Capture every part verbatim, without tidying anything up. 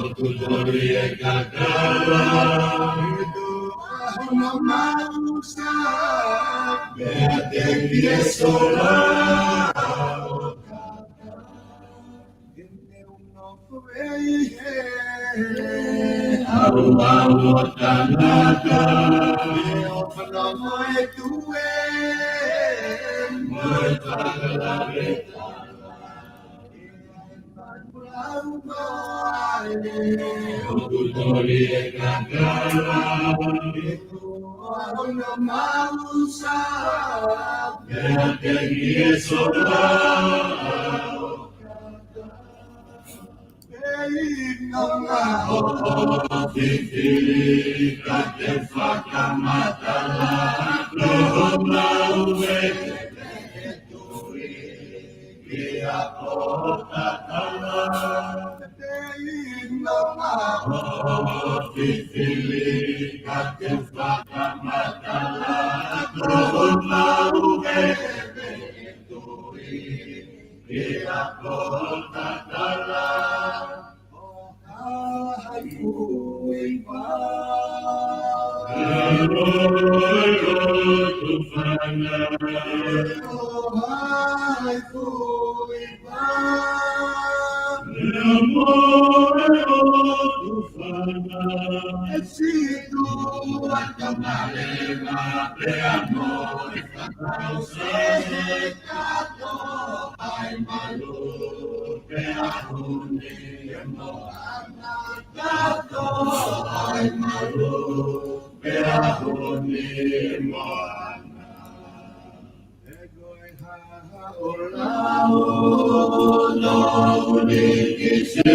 Tutori e kakala. Ito a hono mausa. Pea te ki e sola. Au, au, tangata. Mo e fakalavetala. ʻOku toli e kakala. Hono mausa. Pea te ki e sola. Pea ʻi he nonga hoʻo fifili ka te fakamatala. Ko ho ngāue ʻe tui ki ha pōtatala. Pea ʻi he nonga hoʻo fifili ka te fakamatala. Ko ho ngāue ʻe tui ki ha pōtatala. ʻO hai kuiva. ʻO hai kuiva. ʻE situ atu malema pea mo e fakau se kato ai malu pea huni mo ana. Kato ai malu pea huni mo ana. He ko e hā ʻo lau no ni ki se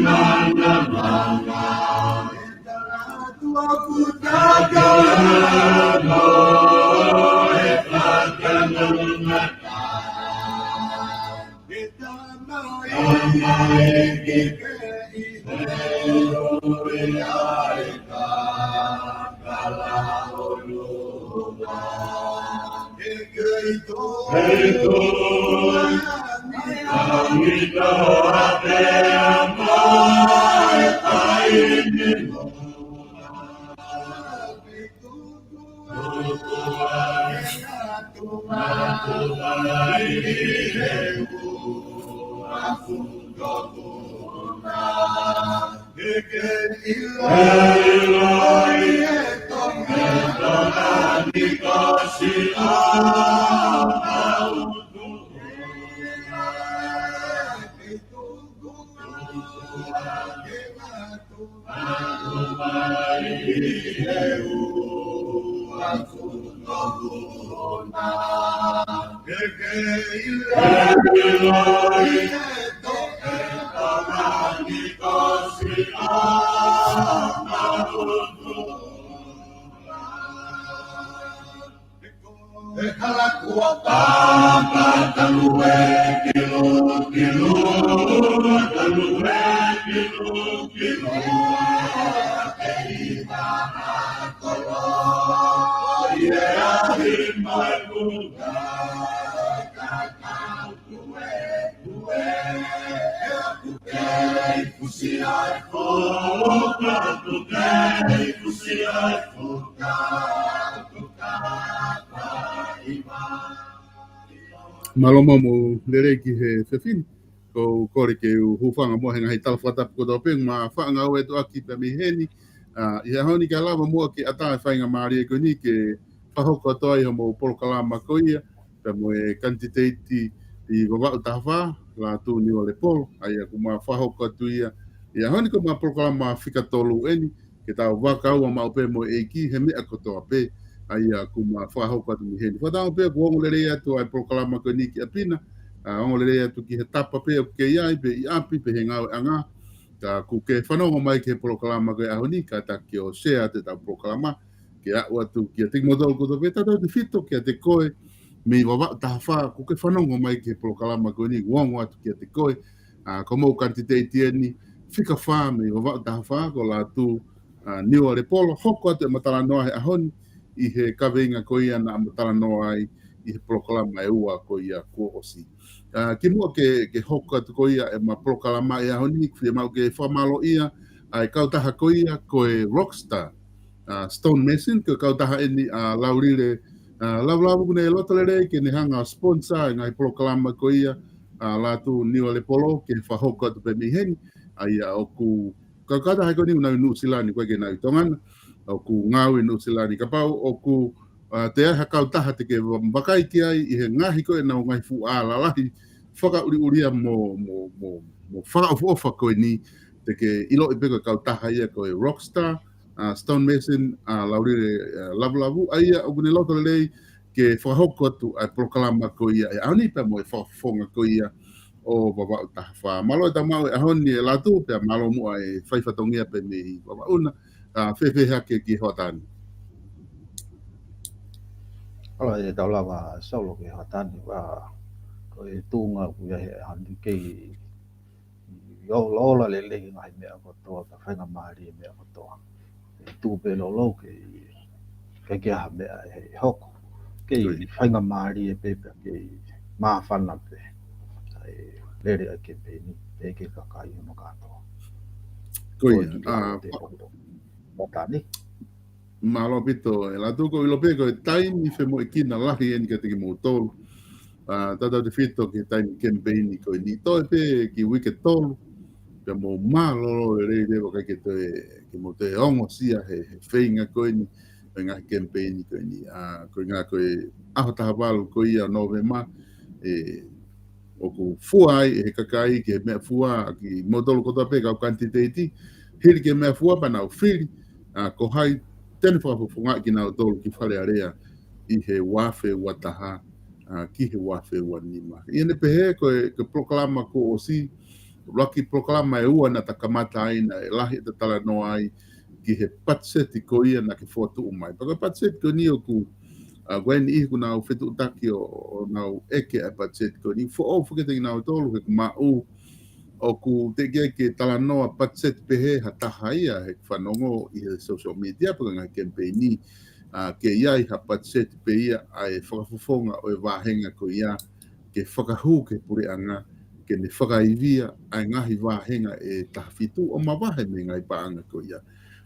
manavanga. He tala atu ʻoku takalano e fakangamata. He tamaiki ke ʻi he ʻoku ʻi ai ka kala ʻo lua. He kei tō. Kei tō. Angi tō a te amo e taimi mo. E kala kua papa talu e kilu, kilu, talu e kilu, kilu, e iva a kolo, ia i mai kuka, kakau kue, kue, e kuke i kusi ai fuka, kuke i kusi ai fuka, kuka, iva. Mālō mo e lelei ki he efiafi ni. ʻOku ou kole ke u hūfanga muʻa he ngaahi tala fakatapu kotoa pē ʻoku ma faʻa ngāueʻaki pē mei heni. ʻA, ʻi he ʻaho ni ke lava muʻa ke ʻatā e faingamālie ko eni ke fakahoko atu ai hoʻomou polokalama ko ia, pea mo e kanititeiti ʻi Vavaʻu taha fā, Lātū Niualepolo, ʻa ia ʻoku ma fakahoko atu ia. ʻI he ʻaho ni ko ʻema polokalama fika tolu eni, ke tau vakaua maʻu pē mo e ʻEiki he meʻa kotoa pē, ʻa ia ʻoku ma fakahoko atu mei heni. Fakatauange pē ʻoku ongo lelei atu ʻa e polokalama ko eni ki ʻapi na, ʻa, ongo lelei atu ki he tapa pē ʻoku ke ʻi ai, pe ʻi ʻapi, pe he ngāueʻanga. Ka ʻoku ke fanongo mai ki he polokalama ko e ʻaho ni, kātaki ʻo share atu ʻetau polokalama, ke aʻu atu kiate kimoutolu kotoa pē, tautautefito kiate koe mei Vavaʻu taha fā, ʻoku ke fanongo mai ki he polokalama ko eni, ʻoku ongo atu kiate koe, ʻa, ko homou kanititeiti eni, fika fā mei Vavaʻu taha fā, ko Lātū, ʻa, Niualepolo, hoko atu ʻema talanoa he ʻaho ni, ʻi he kaveinga ko ia naʻa ma talanoa ai, ʻi he polokalama ʻe ua ko ia kuo ʻosi. ʻA, kimuʻa ke, ke hoko atu ko ia ʻema polokalama ʻi he ʻaho ni, fiemaʻu ke fakamālōʻia ʻa e kautaha ko ia ko e Rockstar, ʻa, Stone Mason, ko e kautaha ʻeni ʻa Laulile, ʻa, Lavulavu, ʻoku ne loto lelei ke ne hanga ʻo sponsor e ngaahi polokalama ko ia ʻa Lātū Niualepolo ke fakahoko atu pē mei heni. ʻA ia ʻoku, ko e kautaha ko eni ʻoku nau ʻi Nuʻusila ni, ʻoku ʻikai ke nau ʻi Tonga na, ʻoku ngāue ʻi Nuʻusila ni. Kapau ʻoku, ʻa, toe ʻi ai ha kautaha te ke va-, vakai ki ai ʻi he ngaahi ko ʻenau ngaahi fuʻu ʻā lalahi fakaʻuliʻulia mo, mo, mo, mo fakaʻofoʻofa ko eni, te ke ʻiloʻi pē ko e kautaha ia ko e Rockstar, ʻa, Stone Mason, ʻa, Laulile, ʻa, Lavulavu, ʻa ia ʻoku ne loto lelei ke fakahoko atu ʻa e polokalama ko ia ʻi he ʻaho ni pea mo e fakafofonga ko ia ʻo Vavaʻu taha fā. Mālō e tau maʻu e ʻaho ni ʻe Lātū, pea mālō muʻa e fai fatongia pē mei Vavaʻu na, ʻa, fēfē hake ki he hoʻatā ni? ʻAla, ʻe tau lava Solo ki he hoʻatā ni, ʻa, ko e tuʻunga ʻoku ʻi ai he ʻaho ni kei ʻi ʻo, ʻola lelei ngaahi meʻa kotoa, ka faingamālie meʻa kotoa. ʻE tuʻu pē lolo ke, ke ke ha meʻa ʻe hoko. Kei Tui. Faingamālie pē pea kei māfana pē. ʻA e lele ʻa e kemipeini, pea ki he kakai hono kātoa. Ko ia, Ko e kiʻi ʻa, ʻaho te pa- hoto. Matani. Mālō ʻaupito, ʻe Lātū, ʻoku ou ʻilo pē ko e taimi femoʻuekina lahi ʻeni kiate kimoutolu. ʻA, tautautefito ki he taimi kemipeini ko eni, toe pē kiʻi uike ʻe tolu, pea mou mālōlō lelei leva kae ke toe, ke mou toe ongosia he, he feinga ko eni, ʻo e ngaahi kemipeini ko eni. ʻA, ko e ngaahi ko e ʻaho taha valu ko ia ʻo Nōvema, ʻe, ʻoku fua ai ʻe he kakai ki he meʻafua, kimoutolu kotoa pē kau kanititeiti, hili ki he meʻafua pea nau fili, ʻa, ko hai te ne fakafofongaʻi kinautolu ki Fale Alea ʻi he ua afe ua taha, ʻa, ki he ua afe ua nima. ʻI heʻene pehē ko e, ko e polokalama kuo ʻosi, ʻuluaki polokalama ʻe ua naʻa ta kamata ai naʻe lahi ʻeta talanoa ai ki he patiseti ko ia naʻa ke fokotuʻu mai. Pea ko e patiseti ko eni ʻoku, ʻa, ko e niʻihi ʻoku nau fetuʻutaki ʻo, ʻo nau ʻeke ʻa e patiseti ko eni. Foʻou foki kiate kinautolu he ʻoku maʻu ʻoku teʻeki ai ke talanoa patiseti pehē ha taha ia he fanongo ʻi he social media pe ko e ngaahi kemipeini, ʻa, ke ʻi ai ha patiseti pē ia ʻa e fakafofonga ʻo e vāhenga ko ia ke fakahū ki he puleʻanga, ke ne fakaivia ʻa e ngaahi vāhenga ʻe taha fitu ʻo mavahe mei he ngaahi paʻanga ko ia.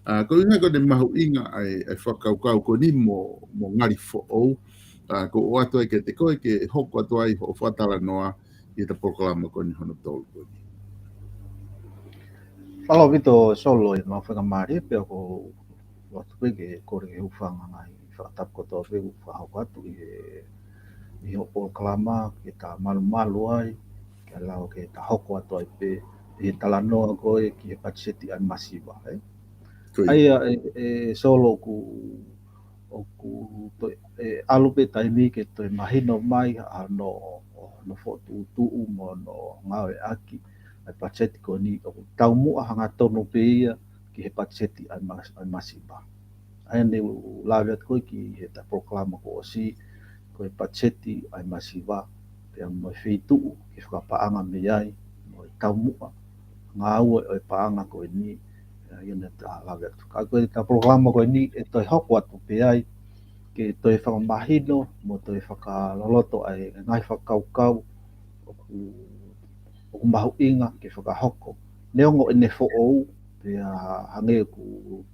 ʻA, ko e ʻuhinga ko ʻene mahuʻinga ʻa e, ʻa e fakakaukau ko eni mo, mo ngali foʻou, ʻa, ʻoku ou ʻoatu ai kiate koe ke hoko atu ai hoʻo fakatalanoa ʻi heʻeta polokalama ko eni hono tolu ko eni. Mālō ʻaupito Solo ʻemau faingamālie pea ʻoku ou ʻoatu pē ke kole ke hūfanga ngaahi fakatapu kotoa pē ʻoku fakahoko atu ʻi he, ʻi hoʻo polokalama ke ta malumalu ai, ke lava ke ta hoko atu ai pē ʻi he talanoa ko ē ki he patiseti ʻa e masiva, ē? Ko ia. ʻA ia, ʻe, ʻe Solo ʻoku, ʻoku toe, ʻe, ʻalu pē taimi ke toe mahino mai ʻa hono, hono fokotuʻutuʻu mo hono ngāueʻaki ʻa e patiseti ko eni ʻoku taumuʻa hangatonu pē ia ki he patiseti ʻa e mas-, ʻa e masiva. ʻA ia naʻá ku lave atu ko ē ki heʻeta polokalama kuo ʻosi, ko e patiseti ʻa e masiva, pea mo e feituʻu ke fakapaʻanga mei ai, mo e taumuʻa ngāue ʻo e paʻanga ko eni, ʻa ia naʻá ta lave atu. Ka ko ʻeta polokalama ko eni ʻe toe hoko atu pē ai, ke toe fakamahino, mo toe fakaloloto ʻa e ngaahi fakakaukau ʻoku, ʻoku mahuʻinga ke fakahoko. Neongo ʻene foʻou, pea hangē ʻoku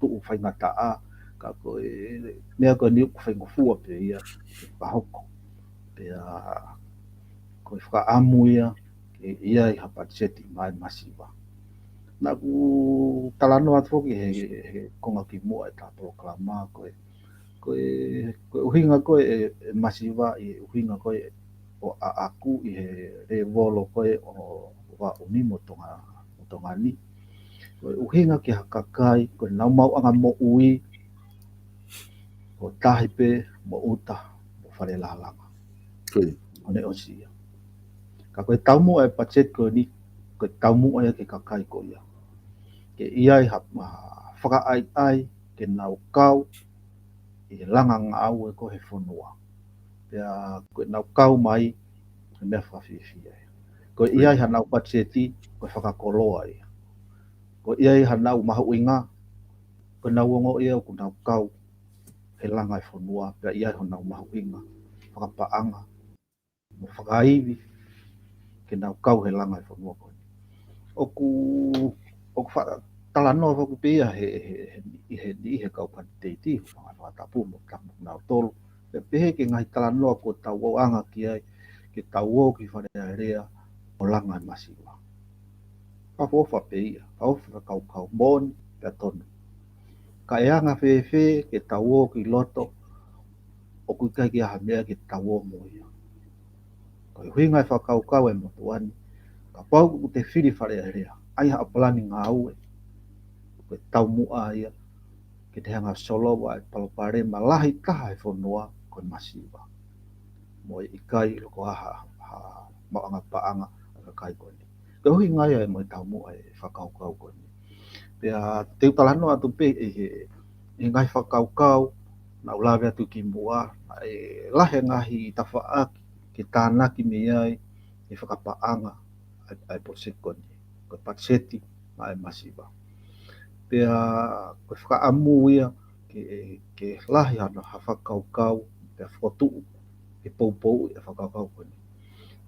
tuʻu faingataʻa, ka ko e meʻa ko eni ʻoku faingofua pē ia ke fakahoko. Pea ko e fakaʻamu ia ke ʻi ai ha patiseti maʻa e masiva. Naʻá ku talanoa atu foki he, he konga kimuʻa ʻeta polokalama ko e, ko e, ko e ʻuhinga ko ē ʻe, ʻe masiva ʻi he ʻuhinga ko ē ʻo ʻaʻaku ʻi he lēvolo ko ē ʻo Vavaʻu ni mo Tonga, mo Tonga ni. Ko e ʻuhinga ki ha kakai, ko ʻenau maʻuʻanga moʻui, ʻo tahi pē mo ʻuta, mo Fale Lalanga. Ko ia. ʻO ne ʻosi ia. Ka ko e taumuʻa e patiseti ko eni, ko e taumuʻa ia ki he kakai ko ia. Ke ʻi ai ha, ha fakaʻaiʻai, ke nau kau ʻi he langa ngāue ko ē he fonua. Pea ko ʻenau kau mai, ko e meʻa fakafiefia ia. Ko e ʻi ai hanau patiseti, ko e fakakoloa ia. Ko e ʻi ai hanau mahuʻinga, ko ʻenau ongoʻi ia ʻoku nau kau he langa e fonua, pea ʻi ai honau mahuʻinga. fakapaʻanga mo fakaivi ke nau kau he langa e fonua ko eni. ʻOku, ʻoku faʻa talanoa foki pē ia he, he, he, he, he, he kau kanititeiti, fanga fakatapu mo tapu nautolu. Pea pehē ki he ngaahi talanoa kuo tau ō anga ki ai, ke tau ō ki Fale Alea ʻo langa e masiva. Fakaʻofoʻofa pē ia, fakaʻofoʻofa fakakaukau moʻoni pea tonu. Ka ʻe anga fēfē ke tau ō ki loto, ʻoku ʻikai ke ʻi ai ha meʻa ke tau ō mo ia. Ko e ʻuhinga e fakakaukau e motuʻa ni, kapau ʻoku te fili Fale Alea, ʻai haʻo palani ngāue, ko e taumuʻa ia, ke te hanga ʻo solova e palopalema lahi taha he fonua ko e masiva. Mo e ʻikai loko ha, ha maʻuʻanga paʻanga ʻa e kakai ko eni. Ko e ʻuhinga ia mo e taumuʻa e fakakaukau ko eni. Pea te u talanoa atu pē ʻi he, ʻi he ngaahi fakakaukau naʻa ku lave atu ki muʻa, ʻe lahi e ngaahi tafaʻaki ke tānaki mei ai e fakapaʻanga ʻa e, ʻa e project ko eni, ko e patiseti maʻa e masiva. Pea ko e fakaʻamu ia ke, ke lahi hano ha fakakaukau, pea fokotuʻu ke poupou e fakakaukau ko eni.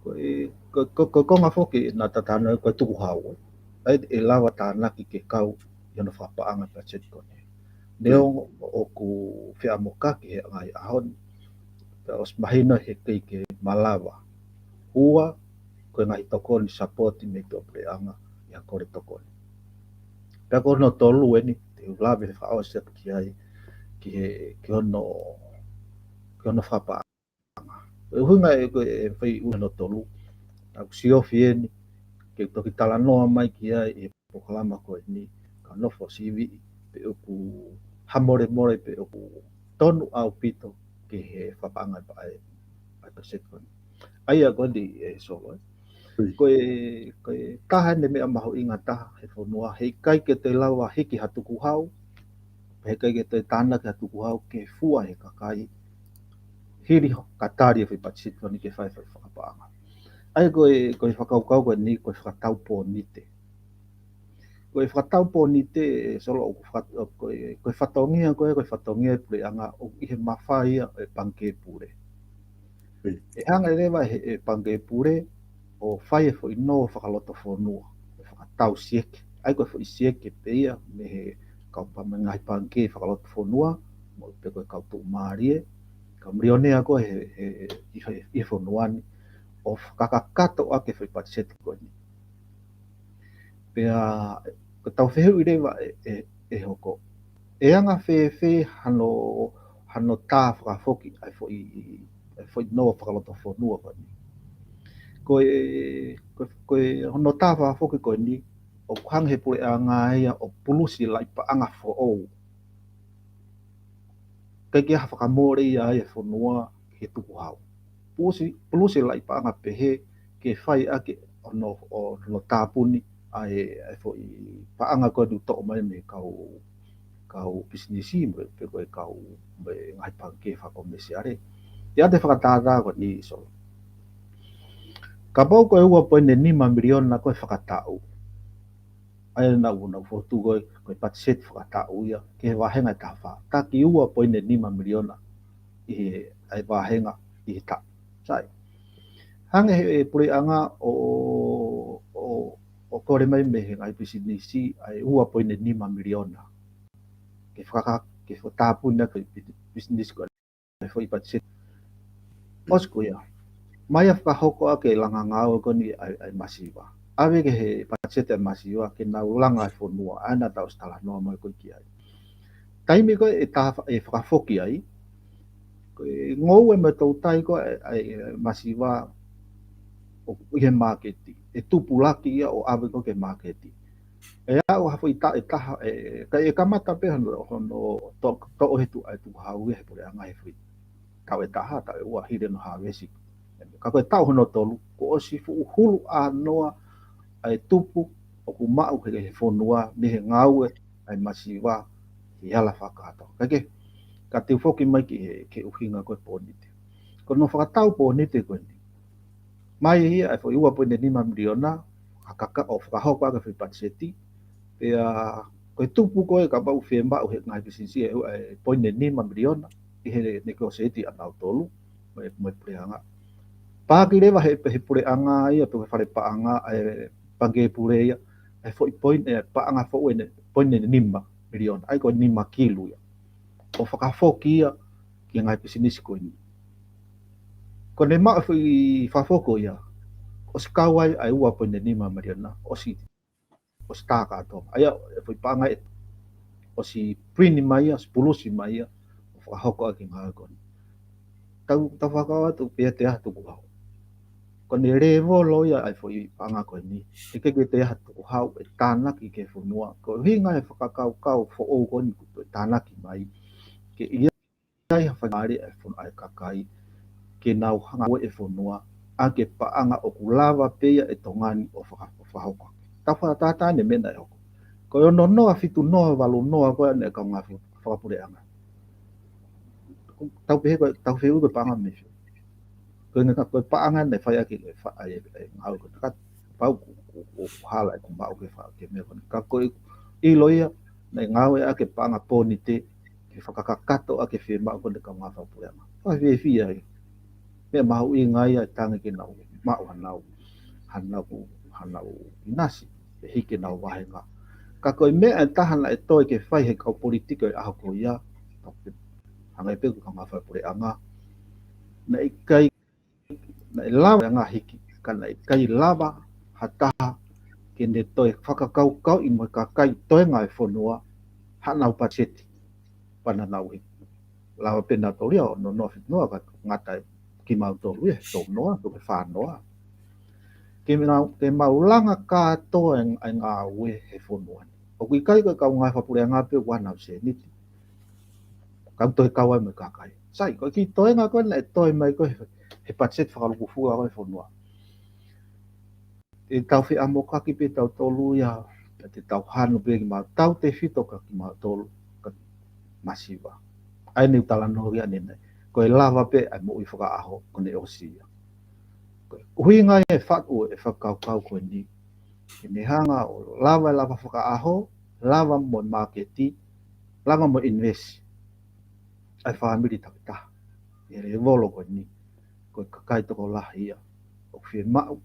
Ko e, ko, ko, ko e konga foki naʻa ta talanoa ko e tukuhau, ʻa ia ʻe lava tānaki ke kau ʻi hono fakapaʻanga e patiseti ko eni. Neongo ʻoku feʻamokaki he ngaahi ʻaho ni, pea ʻosi mahino he ʻikai ke malava. Ua, ko e ngaahi tokoni sapoti mei tuʻapuleʻanga ʻi ha kole tokoni. Pea ko hono tolu eni, te u lave fakaʻosi atu ki ai, ki he, ki hono, ki hono fakapaʻanga. Ko e ʻuhinga e, ko e fai ʻuhinga hono tolu, naʻa ku siofi eni, ke u toki talanoa mai ki ai ʻi he polokalama ko eni, ka nofo sivi, pe ʻoku hamolemole, pe ʻoku tonu ʻaupito ki he fakapaʻanga ʻa e, ʻa e patiseti ko eni. ʻA ia ko eni e Solo, ē. Ko e, ko e taha eni e meʻa mahuʻinga taha he fonua, he ʻikai ke te lava hiki ha tukuhau, he ʻikai ke te tānaki ha tukuhau ke fua he kakai, hili ka tali e foʻi patiseti ko eni ke fai e foʻi fakapaʻanga. ʻA ia ko e, ko e fakakaukau ko eni, ko e fakatau pōnite. Ko e fakatau pōnite, Solo, ʻoku faka-, ko e, ko e fatongia, ko e, ko e fatongia e puleʻanga ʻoku ʻi he mafai ia e pangikē pule. ʻE hanga leva he, e pangikē pule ʻo fai e foʻi nō fakalotofonua, e fakatau sieke. ʻA ia ko e foʻi sieke pē ia mei he kau pa-, mei he ngaahi pangikē fakalotofonua, mo pe ko e kau tuʻumālie, kau milionea ko ē he, he, ʻi he, ʻi he fonua ni, ʻo fakakakato ʻaki e foʻi patiseti ko eni. Pea, ko ʻetau fehuʻi leva ʻe, ʻe, ʻe hoko, ʻe anga fēfē hano, hano tā fakafoki ʻa e foʻi, ʻa e foʻi nō fakalotofonua ko eni. Ko e, ko, ko e hono tā fakafoki ko eni, ʻoku hanga he puleʻanga ia ʻo pulusi laʻi paʻanga foʻou. ʻIkai ke ʻi ai ha fakamole ia ʻa e fonua ki he tukuhau. Pulusi, pulusi laʻi paʻanga pehē ke fai ʻaki hono, hono tāpuni ʻa e, ʻa e foʻi paʻanga ko eni ʻoku toʻo mai mei he kau, kau pisinisi mo e, pe ko e kau, mo e ngaahi pangikē fakakomesiale. Te u ʻoatu e fakatātā ko eni, Solo. Kapau ko e ua poini nima miliona ko e fakataʻu. ʻA ia naʻa ku, naʻa ku fokotuʻu ko e, ko e patiseti fakataʻu ia, ki he vāhenga ʻe taha fā. Taki ua poini nima miliona ʻi he, ʻa e vāhenga ʻi he taʻu. Sai. Hanga he, he puleʻanga ʻo, ʻo, ʻo kole mai mei he ngaahi pisinisi ʻa e ua poini nima miliona. Ke fakaka-, ke fakatāpuni ʻaki e pi-, pisinisi ko e foʻi patiseti. ʻOsi ko ia. Mai ʻa e fakahoko ʻaki e langa ngāue ko eni ʻa e, ʻa e masiva. ʻAve ki he patiseti ʻa e masiva, ke nau langa e fonua, ʻa ia naʻa tau ʻosi talanoa mai ko ē ki ai. Taimi ko ē ʻe tā fa-, ʻe fakafoki ai, ko e ngoue mo e toutai ko ē ʻa e, ʻa e masiva ʻoku ʻi he māketi. ʻE tupulaki ia ʻo ʻave ko ē ki he māketi. ʻE aʻu ha foʻi taʻu ʻe taha, ʻe, ka ʻe kamata pē hono, hono to-, toʻo he tuʻu ʻa e tukuhau ia he puleʻanga he foʻi taʻu ʻe taha, taʻu ʻe ua hili hono hāvesi. Ka ko e taʻu hono tolu, kuo ʻosi fuʻu hulu ʻānoa ʻa e tupu ʻoku maʻu he, he fonua, mei he ngāue ʻa e masiva, he hala fakakātoa. Ka ke, ka te u foki mai ki he, ki he ʻuhinga ko e pōnite. Ko hono fakatau pōnite ko eni. Mai ia ʻa e foʻi ua poini nima miliona, ʻa e kaka ʻo fakahoko ʻaki e foʻi patiseti. Pea ko e tupu ko ē kapau ʻe fiemaʻu he ngaahi pisinisi ʻe, ʻe poini nima miliona, ʻi he negotiate ʻanautolu. mo e, mo e puleʻanga. Paaki leva he, he puleʻanga ia, pe ko e fale paʻanga, ʻa e Pangikē Pule ia, ʻa e foʻi poini, ʻa e paʻanga foʻou ʻe nima miliona, ʻa ia ko e nima kilu ia. ʻO fakafoki ia ki he ngaahi pisinisi ko eni. Ko ʻene maʻu e foʻi fakahoko ia, ʻosi kau ai ʻa e ua poini nima miliona, ʻosi ʻosi tā kātoa. ʻA ia, e foʻi paʻanga ʻe, ʻosi print mai ia, ʻosi pulusi mai ia, ʻo fakahoko ʻaki e ngāue ko eni. Tau, tau fakakaukau atu pē ʻa e tukuhau. Ko ʻene lēvolo ia ʻa e foʻi paʻanga ko eni. ʻIkai ke toe ʻi ai ha tukuhau ʻe tānaki ki he fonua. Ko e ʻuhinga e fakakaukau foʻou ko eni kuo toe tānaki mai. Ke ʻi ai ha faingamālie ʻa e fonua ʻa e kakai ke nau hanga ʻo ngāue e fonua ʻaki e paʻanga ʻoku lava pē ia ʻe Tonga ni ʻo faka-, ʻo fakahoko. Tau fakatātā ʻene meʻa naʻe hoko. Ko e ono noa, fitu noa, valu noa ko ē ʻa e kau ngāue fakapuleʻanga. Tau pehē ko e, tau fehuʻi ko e paʻanga mei fē. Ko e ngaahi, ko e paʻanga naʻe fai ʻaki e fa-, ʻa e, ʻa e ngāue ko ē. Kapau ʻoku, ʻoku, ʻoku hala ʻeku maʻu ke fa-, ke meʻa ko eni. Ka ko e ʻilo ia, naʻe ngāue ʻaki e paʻanga Pōnite, ke fakakakato ʻaki e fiemaʻu ko eni ʻa e kau ngāue fakapuleʻanga. Fakafiefia ia. Meʻa mahuʻinga ia ʻe tangi ke nau maʻu hanau, hanau, hanau ʻinasi, ʻe hiki ʻenau vāhenga. Ka ko e meʻa ʻe taha naʻe toe ke fai ʻe he kau politiki ʻo e ʻaho ko ia, hangē pē ko e kau ngāue fakapuleʻanga, naʻe ʻikai naʻe lava e ngaahi hiki, ka naʻe ʻikai lava ha taha ke ne toe fakakaukauʻi mo e kakai toenga e fonua haʻanau patiseti. Pea naʻa nau hiki. Lava pē nautolu ia ʻo ono noa, fitu noa, ka ngata ʻe kimautolu ia he tolu noa, pe ko e fā noa. Ke mau, ke mau langa kātoa e, e ngāue he fonua ni. ʻOku ʻikai ko e kau ngāue fakapuleʻanga pē ʻoku ʻi ai haʻanau sēniti. Kau toe kau ai mo e kakai. Sai, ko e kiʻi toenga ko ē naʻe toe mai ko ē he, he patiseti fakalūkufua ko ē e fonua. Te tau feʻamokaki pē tautolu ia, pea te tau hanu pē kimautolu, tautefito kia kimautolu, ka masiva. ʻA ia naʻe u talanoa ki ai ʻanenai. Ko e lava pē ʻa e moʻui fakaʻaho, ko ʻene ʻosi ia. Ko e ʻuhinga e faʻu e fakakaukau ko eni. Ke ne hanga ʻo lava e lava fakaʻaho, lava mo e māketi, lava mo e invest ʻa e fāmili takitaha. ʻI he lēvolo ko eni, ko e kakai tokolahi ia ʻoku fiemaʻu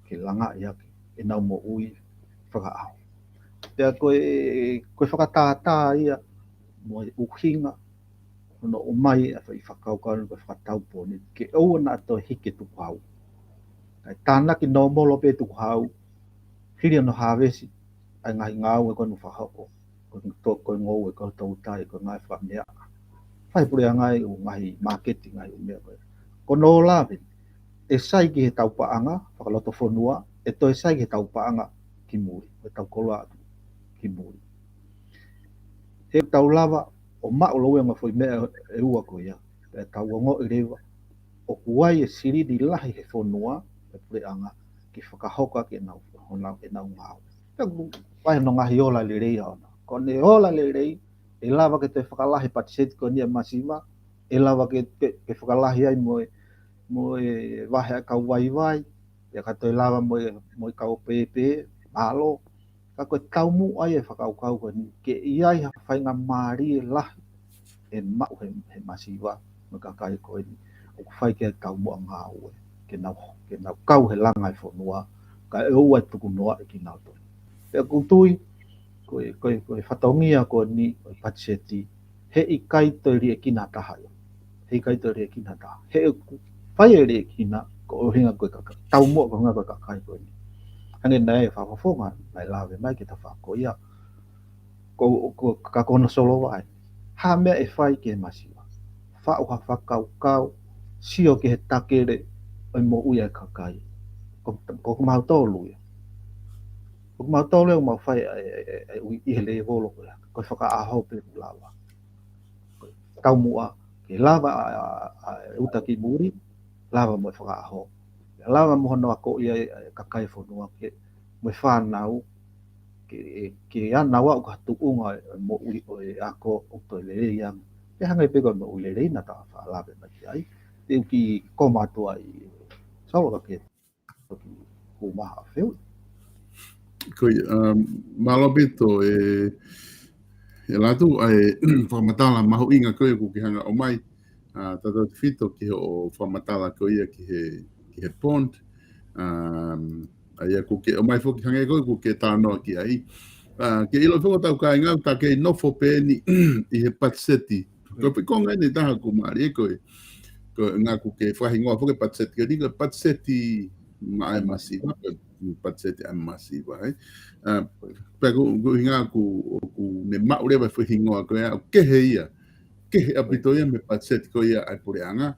ke langaʻi ʻaki ʻenau moʻui fakaʻaho. Pea ko e, ko e fakatātā ia mo e ʻuhinga hono ʻomai ʻa e foʻi fakakaukau ko e fakataupō ni ke ʻoua naʻa toe hiki e tukuhau. Kae tānaki nōmolo pē tukuhau, hili hono hāvesi ʻa e ngaahi ngāue ko ē ʻoku fakahoko, ko e tō, ko e ngoue, ko e toutai, ko e ngaahi fakameaʻa. Fai puleʻanga ʻi he ngaahi māketi, ngaahi ʻū meʻa ko ē. Ko hono lave, ʻe sai ki he tau paʻanga fakalotofonua, ʻe toe sai ki he tau paʻanga ki muli, ko e tau koloa atu ki muli. He tau lava ʻo maʻu lōua ngaahi foʻi meʻa ʻe ua ko ia, pea tau ongoʻi leva ʻoku ʻi ai e silini lahi he fonua, he puleʻanga, ke fakahoko ʻaki ʻenau, honau, ʻenau ngāue. Pea ʻoku ʻi ai hono ngaahi ola lelei ʻaʻana. Ko ʻene ola lelei, ʻe lava ke toe fakalahi e patiseti ko eni ʻa e masiva, ʻe lava ke, ke, ke fakalahi ai mo e, mo e vahe ʻa e kau vaivai, pea ka toe lava mo e, mo e kau pēpē, mālō. Ka ko e taumuʻa ia e fakakaukau ko eni, ke ʻi ai ha faingamālie lahi ʻe maʻu he, he masiva mo e kakai ko eni. ʻOku fai ke taumuʻa ngāue, ke nau, ke nau kau he langa e fonua, kae ʻoua ʻe tukunoaʻi kinautolu. Pea ʻoku ou tui, ko e, ko e, ko e fatongia ko eni, ko e patiseti, heʻikai toe liʻekina ha taha ia. Heʻikai toe liʻekina ha taha. He ʻoku fai e liʻekina, ko e ʻuhinga ko e kakai. Taumuʻa ko e ʻuhinga ko e kakai ko eni. Hangē naʻe fakafofonga, naʻe lave mai ke ta fako ia. Ko, ko, ka ko hono solo vai. Ha meʻa ʻe fai ki he masiva. Faʻu ha fakakaukau, sio ki he takele ʻo e moʻui ʻa e kakai. Ko, ko kimautolu ia. Ko kimautolu ia ʻoku mau fai ʻa e, ʻa e, ʻa e, ʻa e ui ʻi he lēvolo ko ia. Ko e fakaʻaho pē ʻoku lava. Taumuʻa, ke lava ʻa, ʻa, ʻa e uta ki muli, lava mo e fakaʻaho. Lava mo hono akoʻi ʻa e, ʻa e kakai e fonua ke, mo e fānau, ke, ke ʻi ai ʻenau ʻalu ki ha tuʻunga ʻo e moʻui ʻo e ako ʻoku toe lelei ange. Pea hangē pē ko e moʻui lelei naʻa ta faʻa lave mai ki ai. Te u kiʻi koma atu ai, Solo ka ke toki hū mai ha fehuʻi. Ko ia, um, mālō ʻaupito e, e Latu, ʻa e fakamatala mahuʻinga ko ē ʻoku ke hanga ʻo ʻomai. ʻa, tautautefito ki hoʻo fakamatala ko ia ki he, ki he bond. Um, ʻa ia ʻoku ke ʻomai foki hangē ko ē ʻoku ke talanoa ki ai. ʻA, ke ʻilo foki ʻe hotau kāinga, ta kei nofo pē eni ʻi he patiseti. Ko e foʻi konga eni ʻe taha ʻoku mālie ko e, ko e ʻuhinga ʻoku ke fakahingoa foki e patiseti ko eni ko e patiseti maʻa e masiva, pe patiseti ʻa e masiva, ē. ʻA, pea ko, ko e ʻuhinga ʻoku, ʻoku ne maʻu leva e foʻi hingoa ko ia, ʻoku kehe ia. Kehe ʻaupito ia mei he patiseti ko ia ʻa e puleʻanga.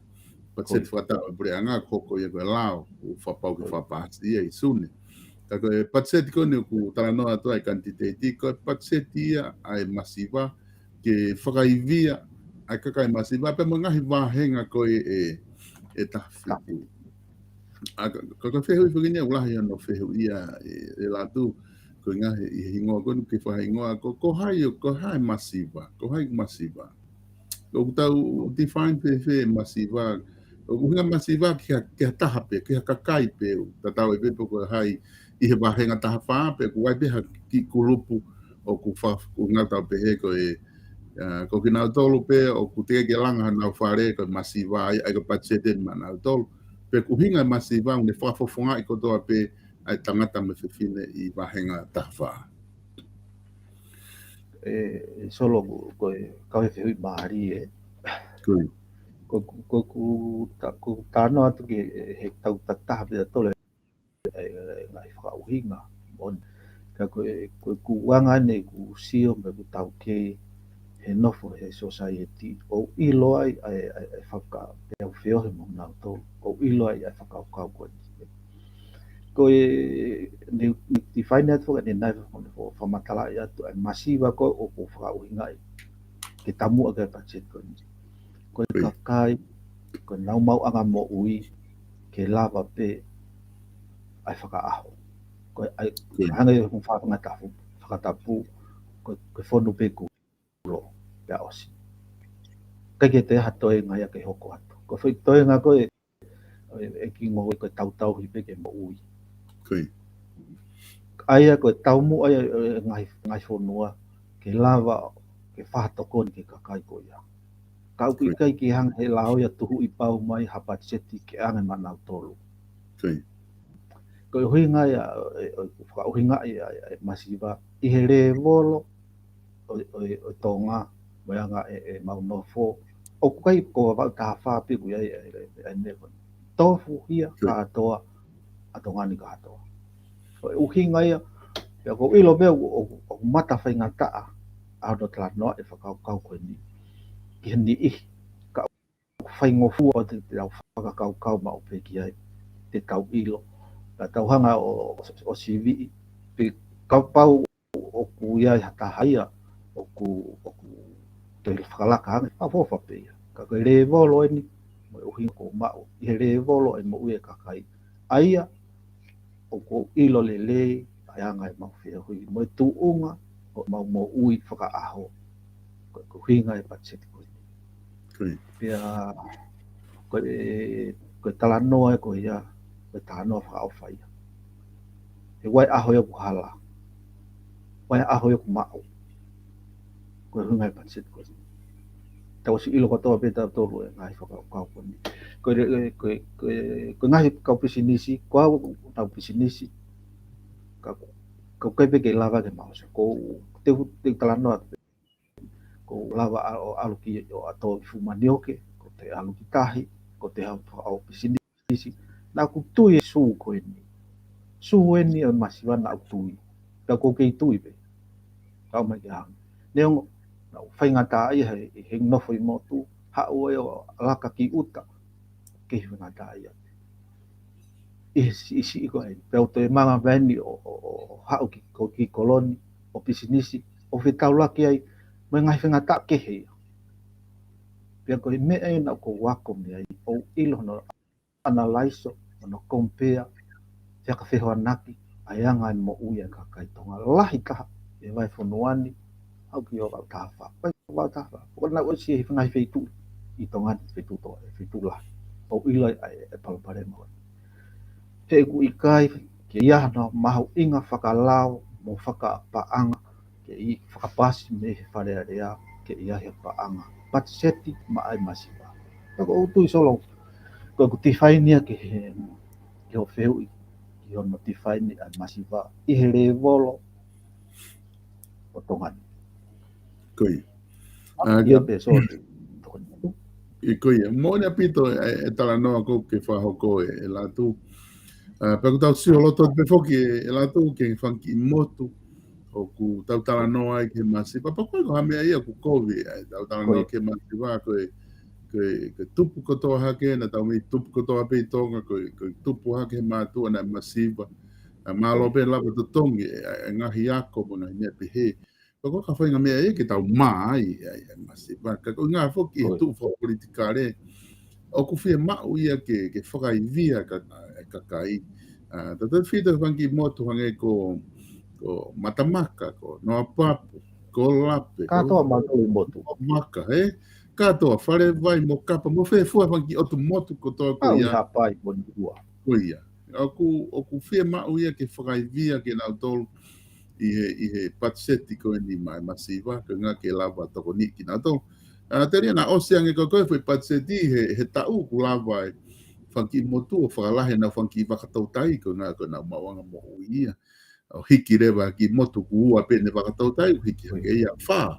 Patiseti fakataʻu ʻa e puleʻanga, ʻoku hoko ia ko e lao, ʻoku fakapau ke fakapaasi ia ʻi Sune. Ka ko e patiseti ko eni ʻoku talanoa atu ai e kanititeiti, ko e patiseti ia ʻa e masiva, ke fakaivia ʻa e kakai masiva, pea mo e ngaahi vāhenga ko ē ʻe, ʻe taha fitu. ʻA, ka, ka, ka fehuʻi foki eni ʻoku lahi hono fehuʻia ʻe, ʻe Latu, ko e ngaahi, ʻi he hingoa ko eni ʻoku ke fakahingoa, ko, ko hai ʻo, ko hai masiva, ko hai masiva. ʻOku tau define fēfē masiva, ʻoku ʻuhinga masiva ki ha, ki ha taha pē, ki ha kakai pē, ʻoku tatau ai pē pe ko hai ʻi he vāhenga taha fā, pe ʻoku ʻi ai pē ha kiʻi kulupu ʻoku fa-, ʻuhinga tau pehē ko e, ʻa, ko kinautolu pē ʻoku teʻeki ke langa hanau fale ko e masiva ai, ʻa ia ko e patiseti eni maʻanautolu. Pe ʻoku ʻuhinga e masiva ʻoku ne fakafofongaʻi kotoa pē ʻa e tangata mo e fefine ʻi vāhenga taha fā. ʻE, ʻe Solo, ko e, ko e fehuʻi mālie. Ko ia. Ko, ko, ko, ko, ta-, ko e talanoa atu ki he, he tau ta-, taha pē ʻa tole, ʻe, ʻe, ngaahi fakaʻuhinga. Mo, ka ko e, ko e ʻuhinga eni ʻoku sio mo ʻoku tau kei he nofo he society, ʻo ʻilo ai ʻa e, ʻa e, ʻa e faka-, pea u feohi mo nautolu, ʻo ʻilo ai ʻa e fakakaukau ko eni. Ko e, ne, ne define atu foki ʻanenai foki, ko e fo-, fakamatalaʻi atu ʻa e masiva ko ē ʻoku fakaʻuhingaʻi ke tamuʻa ki ai e patiseti ko eni. Ko e kakai, ko ʻenau maʻuʻanga moʻui, ke lava pē ʻa e fakaʻaho. Ko e, ʻa e, hangē ko e fakatapu, fakatapu, ko e, ko e fonu pē kulo, pea ʻosi. ʻIkai ke toe ha toenga ia ke hoko atu. Ko e foʻi toenga ko ē, ʻe, ʻe kiʻi ngoue ko e tautauhi pē ke moʻui. Ko ia. ʻA ia ko e taumuʻa ia ʻo e ngaahi, ngaahi fonua, ke lava, ke fakatokoni ki he kakai ko ia. Ka ʻoku ʻikai ke hanga he lao ia tuhuʻi pau mai ha patiseti ke ʻange maʻanautolu. Ko ia. Ko e ʻuhinga ia, ʻe, ʻe, fakaʻuhingaʻi ʻa e, ʻa e masiva, ʻi he lēvolo ʻo, ʻo, ʻo Tonga, mo e anga ʻe, ʻemau nofo. ʻOku ʻikai ko Vavaʻu taha fā pē ʻoku ʻi ai, ʻe, ʻe, ʻe, ʻe, tofuhia kātoa ʻa Tonga ni kātoa. Ko e ʻuhinga ia, pea ʻoku ou ʻilo pē ʻoku, ʻoku, ʻoku mata faingataʻa ʻa hono talanoaʻi e fakakaukau ko eni ki he niʻihi. Ka ʻoku faingofua ʻo te, te tau fakakaukau maʻu pē ki ai, te tau ʻilo. Ka tau hanga ʻo, ʻo, ʻo siviʻi, pe kapau ʻoku ʻi ai ha taha ia ʻoku, ʻoku toe fakalaka ange, fakaʻofoʻofa pē ia. Ka ko e lēvolo eni, mo e ʻuhinga ʻoku ou maʻu, ʻi he lēvolo e moʻui e kakai. ʻA ia, ʻoku ou ʻilo lelei ʻa e anga ʻemau feohi, mo e tuʻunga ʻo ʻemau moʻui fakaʻaho. Ko e, ko e ʻuhinga e patiseti ko eni. Ko ia. Pea, ko e, ko e talanoa ē ko ia, ko e talanoa fakaʻofa ia. He ʻoku ʻi ai e ʻaho ia ʻoku hala. ʻOku ʻi ai e ʻaho ia ʻoku maʻu. Ko e ʻuhinga e patiseti ko eni. Tau ʻosi ʻilo kotoa pē tautolu e ngaahi fakakaukau ko eni. Ko e, ko e, ko e, ko e ngaahi kau pisinisi, ko au ʻoku nau pisinisi. Ka, ka ʻoku ʻikai pē ke lava ke maʻu. Ko e, te u, te u talanoa atu pē. ʻOku ou lava ʻa, ʻo ʻalu ki, ʻo ʻalu ʻo fuʻu manioke, ʻoku te ʻalu ki tahi, ʻoku te haʻu ʻo pisinisi. Naʻá ku tui e sū ko eni. Sū eni ʻo e masiva naʻá ku tui. Ka ʻoku ou kei tui pē. Kau mai ki hanga. Neongo, naʻá ku faingataʻaʻia he, he nofo ʻi motu, haʻu ē ʻo laka ki ʻuta. Kei faingataʻaʻia. ʻI he si-, ʻi siʻi ko ē. Pea u toe manga mai eni ʻo, ʻo, ʻo haʻu ki, ko, ki Koloni, ʻo pisinisi, ʻo fetaulaki ai, mo e ngaahi faingataʻa kehe ia. Pea ko e meʻa ē naʻá ku ako mei ai, ʻo ʻilo hono analaiso, hono compare, fekafehoanaki, ʻa e anga e moʻui e kakai Tonga. Lahi taha, ʻi he vahefonua ni, haʻu ki Vavaʻu taha fā. Vavaʻu taha fā. ʻOku nau ʻosi he ngaahi feituʻu ʻi Tonga ni, feituʻu to-, feituʻu lahi. ʻO ʻilo ai e, e palopalema ko ē. He ʻoku ʻikai ke ʻi ai hano mahuʻinga fakalao mo fakapaʻanga ke ʻi fakapasi mei he Fale Alea ke ʻi ai ha paʻanga patiseti maʻa e masiva. Ka ʻoku ou tui Solo, ko ʻeku tifaini ia ki he, ki hoʻo fehuʻi, ki hono tifaini ʻa e masiva ʻi he lēvolo ʻo Tonga ni. Ko ia. ʻA, ʻIa ke pē Solo, Tonga ni. ʻIo, ko ia. Moʻoni ʻaupito e, e talanoa ko ē ke fakahoko ē, ʻe Lātū. ʻA, pea ʻoku tau sio loto pē foki ē, ʻe Lātū, ki he fanga kiʻi motu ʻoku tau talanoa ai ki he masiva. Pea ko e, ko ha meʻa ia ʻoku kovi ai, tau talanoa Ko ia. ki he masiva, ko e, ko e, ko e tupu kotoa hake, naʻa tau meimei tupu kotoa pē ʻi Tonga, ko e, ko e tupu hake he mātuʻa naʻe masiva. ʻA, mālō Ko ia. pē lava totongi e, e ngaahi ako mo e ngaahi meʻa pehē. Pea ko e ka faʻahinga meʻa ia ke tau mā ai, ai, ai masiva. Ka ko e ʻuhinga foki he Ko ia. tuʻu fakapolitikale, ʻoku fiemaʻu ia ke, ke fakaivia ka, e kakai. ʻA, tatau fita fanga kiʻi motu hangē ko, ko Matamaka, ko Noapapu, ko Lape, ko Kātoa mātolu ʻi motu. Maka, ē? Kātoa, Falevai, Mokapa, mo fē fua fanga kiʻi ʻotu motu kotoa ko Au ʻi ia. Haʻapai mo Niua. Ko ia. ʻOku, ʻoku fiemaʻu ia ke fakaivia kinautolu ʻi he, ʻi he patiseti ko eni maʻa e masiva, ko e ʻuhinga ke lava tokoniʻi kinautolu. ʻA, telia naʻa ʻosi ange ko ē ko e foʻi patiseti he, he taʻu kuo lava e fanga kiʻi motu ʻo fakalahi ʻenau fanga kiʻi vaka toutai, ko e ʻuhinga ko ʻenau maʻuʻanga moʻui ia. ʻO hiki leva ki he motu kuo ua pē ʻene vaka toutai, ʻo hiki hake ia fā.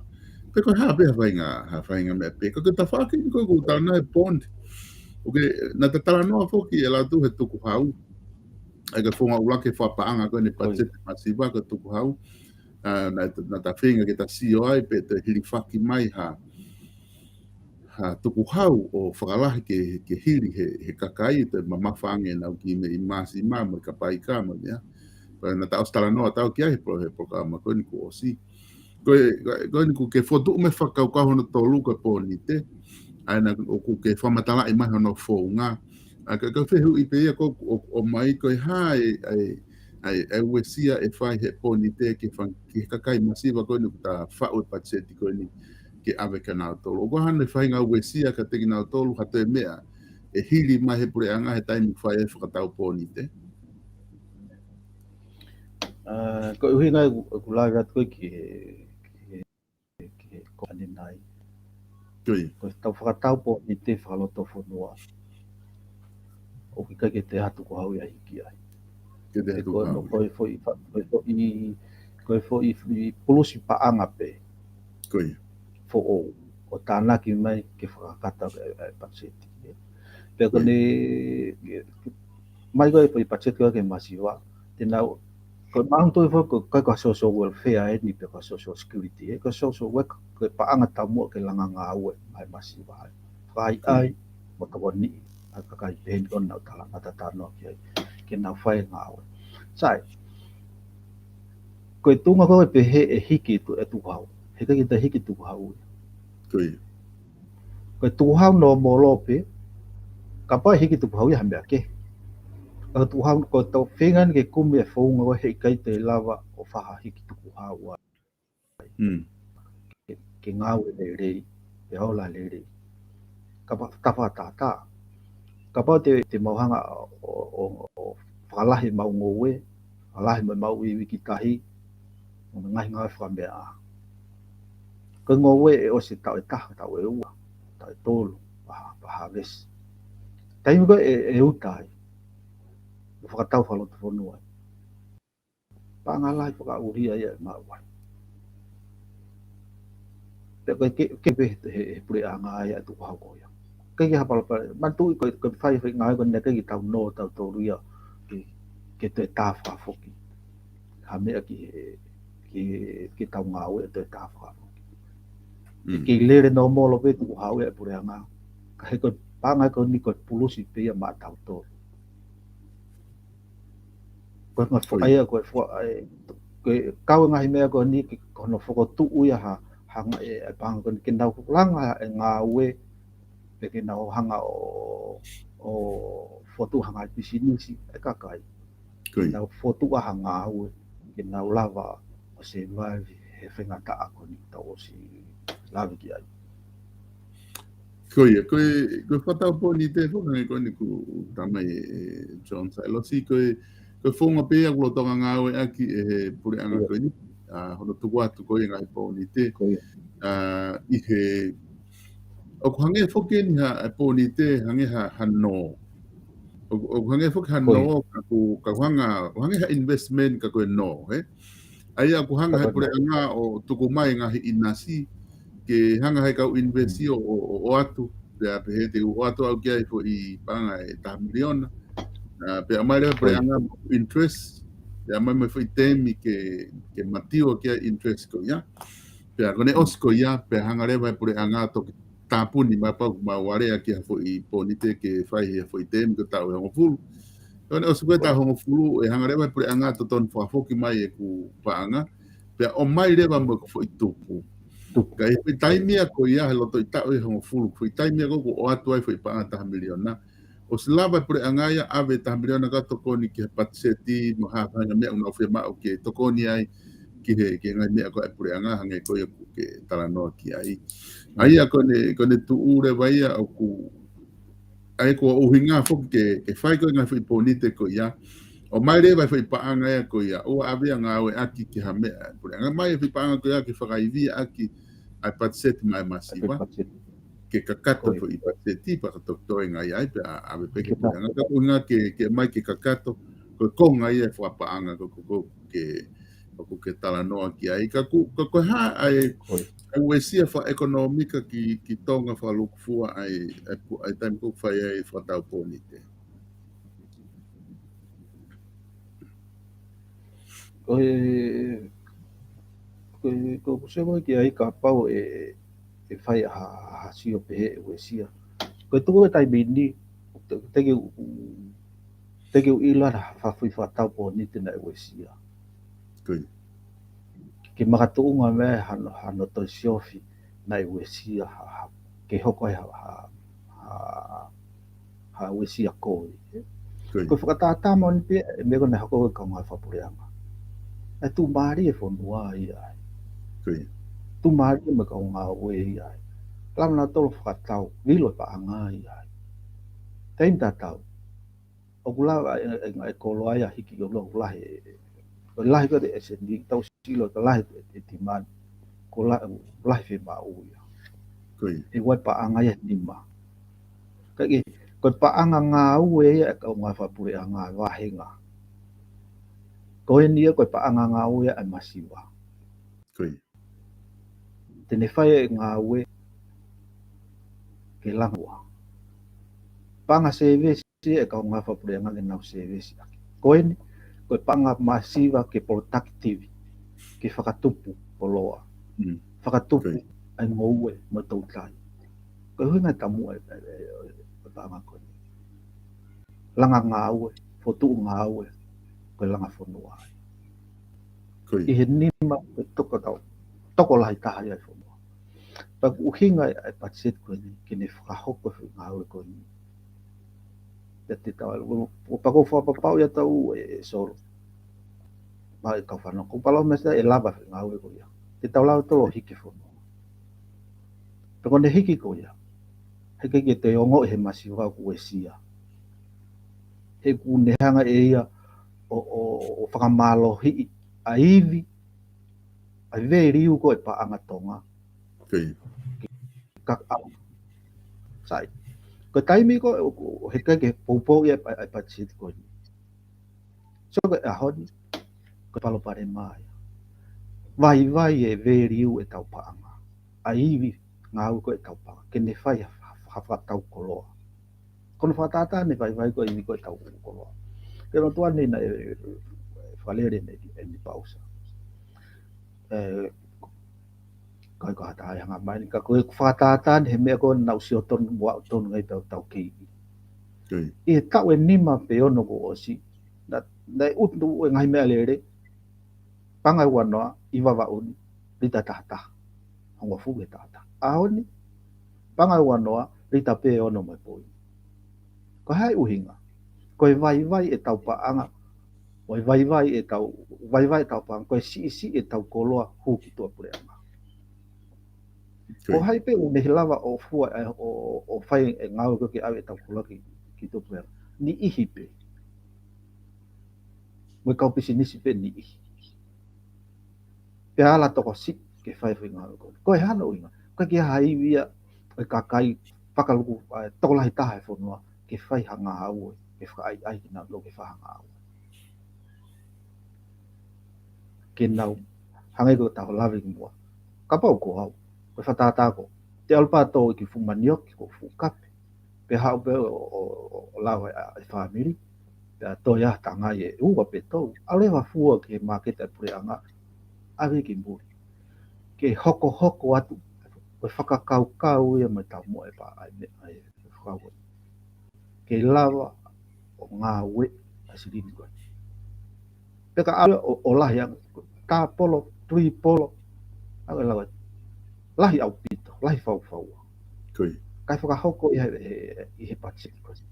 Pe ko e hā pē ha faʻahinga, ha faʻahinga meʻa pē. Ko e tafaʻaki ni ko ē ʻoku talanoa he pooni. ʻOku, naʻa ta talanoa foki ʻe Lātū he tukuhau. ʻA ia ko e founga ʻuluaki fakapaʻanga ko eni Ko ia. patiseti masiva ko e tukuhau. ʻA, naʻa, naʻa ta feinga ke ta sio ai pe te hilifaki mai ha, ha tukuhau ʻo fakalahi ke, ke hili he, he kakai, ʻe toe mamafa ange ʻenau kiʻi meʻi masiva mo e kapaika mo e meʻa. Pea naʻa ta ʻosi talanoa atu ki ai he polo-, he polokalama ko eni kuo ʻosi. Ko e, ko e, ko eni ʻoku ke fokotuʻu mei he fakakaukau hono tolu ko e Pōnite. ʻA ia naʻa ʻoku ke fakamatalaʻi mai hono founga. ʻA ia ko e, ko e fehuʻi pē ia ko ē ʻoku, ʻoku ʻomai ko e hā e, e, e, e uesia ʻe fai he Pōnite ki he fang-, ki he kakai masiva ko eni ʻoku ta faʻu e patiseti ko eni ke ʻave kia nautolu. ʻOku ʻi ai hano faʻahinga uesia kiate kinautolu ha toe meʻa ʻe hili mai he puleʻanga he taimi ʻoku fai ai e fakatau Pōnite? ʻA, ko e ʻuhinga ʻeku, ʻeku lave atu ko ē ki he, ki he, ki he kōmani nai. Ko ia. Ko e tau fakatau Pōnite fakalotofonua, ʻoku ʻikai ke toe ʻi ai ha tukuhau ia ʻe hiki ai. Ke toe ʻi ai ha tukuhau. Ko e foʻi fa-, ko e foʻi, ko e foʻi, foʻi pulusi paʻanga pē. Ko ia. Foʻou, ʻo tānaki mai ke fakakakato e, e patiseti. Pea ko ʻene, mai ko ē foʻi patiseti ko ē ki he masiva. Te nau, ko e maʻu ʻaupito foki ko e, ko e social welfare eni pe ko e social security, ē, ko e social work, ko e paʻanga taumuʻa ke langa ngāue maʻa e masiva ai. Fakaʻaiʻai, mo tokoniʻi ʻa e kakai pehē ni ko ē naʻa ta talanoa ki ai, ke nau fai e ngāue. Sai, ko e tuʻunga ko ē pehē ʻe hiki tu-, e tukuhau. He ʻikai ke toe hiki tukuhau ia. Ko ia. Ko e tukuhau nōmolo pē, kapau ʻe hiki tukuhau ia ha meʻa kehe. Ka ko e tukuhau, ko e tau feinga ni ke kumi e founga ko ē he ʻikai toe lava ʻo fakahiki tukuhau ai. Mm. Ke, ke ngāue lelei, ke ola lelei. Kapau, ta fakatātā. Kapau te, te mau hanga ʻo, ʻo, ʻo fakalahi ʻemau ngoue, fakalahi mo ʻemau ivi ki tahi, mo e ngaahi ngāue fakameʻa. Ko e ngoue ʻe ʻosi e taʻu ʻe taha, taʻu ʻe ua, taʻu ʻe tolu, pea, pea harvest. Taimi ko ē ʻe, ʻe uta ai, ʻo fakatau fakalotofonua ai. Paʻanga lahi fakaʻulia ia ʻe maʻu ai. Pea ko e ke, ke pehē he, he puleʻanga ia ʻa e tukuhau ko ia. ʻIkai ke hapalapala, manatuʻi ko e, ko e fai, fai ngāue ko eni ʻikai ke tau nō tautolu ia ke, ke toe tā fakafoki ha meʻa ki he, ki he, ki he tau ngāue ʻe toe tā fakafoki. Mm. Ke lele nōmolo pē tukuhau ia ʻa e puleʻanga. Ka he ko e paʻanga ko eni ko e pulusi pē ia maʻa tautolu. Ko e ngaahi Ko ia. fakaia, ko e fua-, e, ko e kau e ngaahi meʻa ko eni ke, ko hono fokotuʻu ia ha, ha nga-, e, e paʻanga ko eni ke nau langa e ngāue, pe ke nau hanga ʻo, ʻo fokotuʻu ha ngaahi pisinisi e kakai. Ko ia. Ke nau fokotuʻu ha ngāue, ke nau lava ʻo survive he faingataʻa ko eni tau ʻosi lave ki ai. Ko ia, ko e, ko e fakatau Pōnite foki, hangē ko eni kuo tala mai ʻe John Sailosi, ko e, ko e founga pē ia ʻoku lolotonga ngāueʻaki ʻe he puleʻanga Ia. ko eni, ʻa, hono tuku atu ko ia ngaahi Pōnite. Ko ia. ʻA, ʻi he, ʻOku hangē foki eni ha, ʻa e pōnite, hangē ha, ha nō. ʻOku, ʻoku hangē foki ha nō, ka ʻoku, ka ʻoku hanga, ʻoku hangē ha investment ka ko e nō, ē? ʻA ia ʻoku hanga he puleʻanga ʻo tuku mai ngaahi ʻinasi, ke hanga he kau invest ʻo, ʻo, ʻo ʻoatu, pea pehē te u ʻoatu au ki ai foʻi paʻanga ʻe taha miliona. ʻA, pea ʻomai leva he puleʻanga mo interest, pea ʻomai mo e foʻi tēmi ke, ke matiu ki ai interest ko ia. Pea ko ʻene ʻosi ko ia, pea hanga leva he puleʻanga toki tāpuni mai pau mau alea ki ha foʻi pōnite ke fai he foʻi tēmi ko e taʻu ʻe hongofulu. Ko ʻene ʻosi ko e taʻu ʻe hongofulu, ʻe hanga leva he puleʻanga totonu fakafoki mai ʻeku paʻanga, pea ʻomai leva mo ʻeku foʻi tupu. Ka ʻi he foʻi taimi ia ko ia he loto ʻi taʻu ʻe hongofulu, foʻi taimi ia ko ē ʻoku ʻoatu ai foʻi paʻanga taha miliona. ʻOsi lava he puleʻanga ia ʻave taha miliona ka tokoni ki he patiseti mo ha faʻahinga meʻa ʻoku nau fiemaʻu ke tokoni ai ki he, ki he ngaahi meʻa ko ē ʻa e puleʻanga hangē ko ia ʻoku ke talanoa ki ai. ʻA ia ko ʻene, ko ʻene tuʻu leva ia ʻoku, ʻa ia ko e ʻuhinga foki ke, ke fai ko ē ngaahi foʻi pōnite ko ia. ʻOmai leva foʻi paʻanga ia ko ia, ʻoua ʻave ia ngāueʻaki ki ha meʻa ʻa e puleʻanga. ʻOmai foʻi paʻanga ko ia ke fakaivia ʻaki ʻa e patiseti mo e masiva. Ke kakato foʻi patiseti, fakatokoto e ngaahi ai, pea ʻave pē ki he puleʻanga. Ka ko e ʻuhinga ke, ke ʻomai ke kakato, ko e konga ia e fakapaʻanga, ko, ko, ko, ke, ʻoku ke talanoa ki ai. Ka ko, ka ko e hā ʻa e, ʻa e uesia fakaʻekonōmika ki, ki Tonga fakalūkufua ʻa e, ʻa e pu-, ʻa e taimi ko ē ʻoku fai ai e fakatau pōnite. Ko e, ko e, ko e kuseko ki ai kapau ʻe, ʻe fai ha, ha sio pehē ʻe uesia. Ko e tuku e taimi ni, te, te ke u, te ke u ʻilo ha foʻi fakatau pōnite naʻe uesia. Ke makatuʻunga mei ai hano, hano toe siofi naʻe uesia ha, ha, ke hoko ai ha, ha, ha, ha uesia ko ē. Ko e fakatātā moʻoni pē, ʻe meʻa ko ē naʻe hoko ko e kaungā fakapuleʻanga. ʻE tuʻumālie e fonua ia ai. Tuʻumālie mo e kau ngāue ia ai. Lava nautolu fakatau, lilo e paʻanga ia ai. Taimi tatau. ʻOku lava e, e, e koloa ia hiki ʻo lau lahi. Ko e lahi ko e ʻe seni, tau silo ka lahi e, e timani. Ko la-, lahi fiemaʻu ia. ʻE ua e paʻanga ia nima. Ka ke, ko e paʻanga ngāue ia e kaungā fakapuleʻanga vahenga. Ko eni ia ko e paʻanga ngāue ia e masiva. Te ne fai e ngāue ke langa ua. Paʻanga sēvesi e kaungā fakapuleʻanga ke nau sēvesi ʻaki. Ko eni, ko e paʻanga masiva ke productive, ke fakatupu koloa. Fakatupu ʻa e ngoue mo e toutai. Ko e ʻuhinga e taumuʻa e, e, e, e paʻanga ko eni. Langa ngāue, fokotuʻu ngāue, ko e langa fonua ai. ʻI he nima, ko e toko tau, tokolahi taha ia e fonua. Pea ko e ʻuhinga e, e patiseti ko eni, ke ne fakahoko e foʻi ngāue ko eni. Pea te tau, ʻo, ʻo pako fakapapau ia tau e, e solo. Mo e kau fanongo, ko e palōmesi ʻe lava e foʻi ngāue ko ia. Te tau lava tolo hiki e fonua. Pea ko ʻene hiki ko ia. He ʻikai ke toe ongoʻi he masiva ʻoku uesia. He ʻoku ne hanga ʻe ia ʻo, ʻo, ʻo fakamālohiʻi ʻa e ivi, ʻa e value ko e paʻanga Tonga. Ka, ʻa, sai. Ko e taimi ko ē, ʻo, ʻo, he ʻikai ke poupou ia ʻa e, ʻa e patiseti ko eni. So ko e ʻaho ni, ko e palopalema ia. Vaivai e value e tau paʻanga. ʻA e ivi ngāue ko e tau paʻanga. Ke ne fai ha, ha, ha fakatau koloa. Ko hono fakatātā ʻene vaivai ko e ivi ko e tau koloa. Ke no tuane na e, e, fakalele ne, e ni pausa. E, kai ko hata ai hanga mai ni, ka ko e fakatātā ʻeni he meʻa ko ē naʻa ku sio tonu, ʻoku tonu ngai pē ʻo tau kei. ʻI he taʻu ʻe nima pe ono kuo ʻosi, naʻe, naʻe utu e ngaahi meʻalele, paʻanga ʻe uanoa ʻi Vavaʻu ni, lita tahataha. Hongofulu he tahataha. ʻAho ni, paʻanga ʻe uanoa, lita pē ono mo e poini. Ko e hā e ʻuhinga? Ko e vaivai e tau paʻanga, ko e vaivai e tau, vaivai e tau paʻanga, ko e siʻisiʻi e tau koloa hū ki tuʻapuleʻanga. Ko hai pē ʻoku ne lava ʻo fua, ʻo, ʻo, ʻo fai e ngāue ko ē ke ʻave e tau koloa ki, ki tuʻapuleʻanga? Niʻihi pē. Mo e kau pisinisi pē niʻihi. Pea ala tokosiʻi ke fai e foʻi ngāue ko ē. Ko e hā hono ʻuhinga? Ko e ke ha ivi ia, ʻo e kakai fakaluku, ʻa e tokolahi taha e fonua, ke fai ha ngāue, ke fakaʻaiʻai kinautolu ke fai ha ngāue. Ke nau, hangē ko ʻetau lave ki muʻa. Kapau ko au, ko e fakatātā ko, te u ʻalu pē ʻo tō ʻi ki fuʻu manioki, ko fuʻu kape. Pea haʻu pē ʻo, ʻo, ʻo, ʻo lau e, ʻa e fāmili. Pea toe ʻa tangai ʻe ua pe tolu. ʻAlu ʻo fua ki he māketi ʻa e puleʻanga. ʻAve ki muli. Ke hokohoko atu, ko e fakakaukau ia mai tau mo e pā ai me ai fakau. Ke lava ʻo ngāue ʻa e silini ko ē. Pea ka ʻalu ʻo, ʻo lahi ange, tāpolo, tuipolo, ʻa e lava, lahi ʻaupito, lahi faufaua. Ko ia. Kae fakahoko ia he, he, ʻi he patiseti ko ē.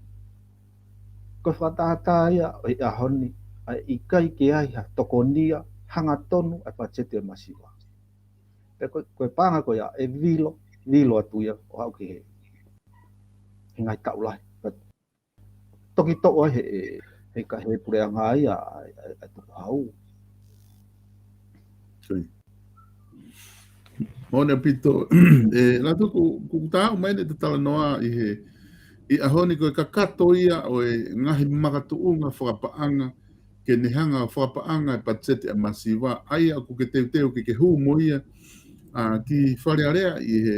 Ko e fakatātā ia ʻo e ʻaho ni, ʻa e ʻikai ke ai ha tokonia, hangatonu, ʻa e patiseti ʻe masiva. Pea ko, ko e paʻanga ko ia, ʻe vilo, vilo atu ia, ʻo aʻu ki he, he ngaahi taʻu lahi. Pea toki toʻo ai he, he, he ka, he puleʻanga ia, ʻa, ʻa, ʻa e tukuhau. Sui. Moʻoni ʻaupito, ʻe, Lātū, ku, ku tāu mai ʻene talanoa ʻi he, ʻi he ʻaho ni ko e kakato ia ʻo e ngaahi makatuʻunga fakapaʻanga, ke ne hanga ʻo fakapaʻanga e patiseti ʻa e masiva, ʻa ia ʻoku ke teuteu ke ke hū mo ia, ʻa, ki Fale Alea ʻi he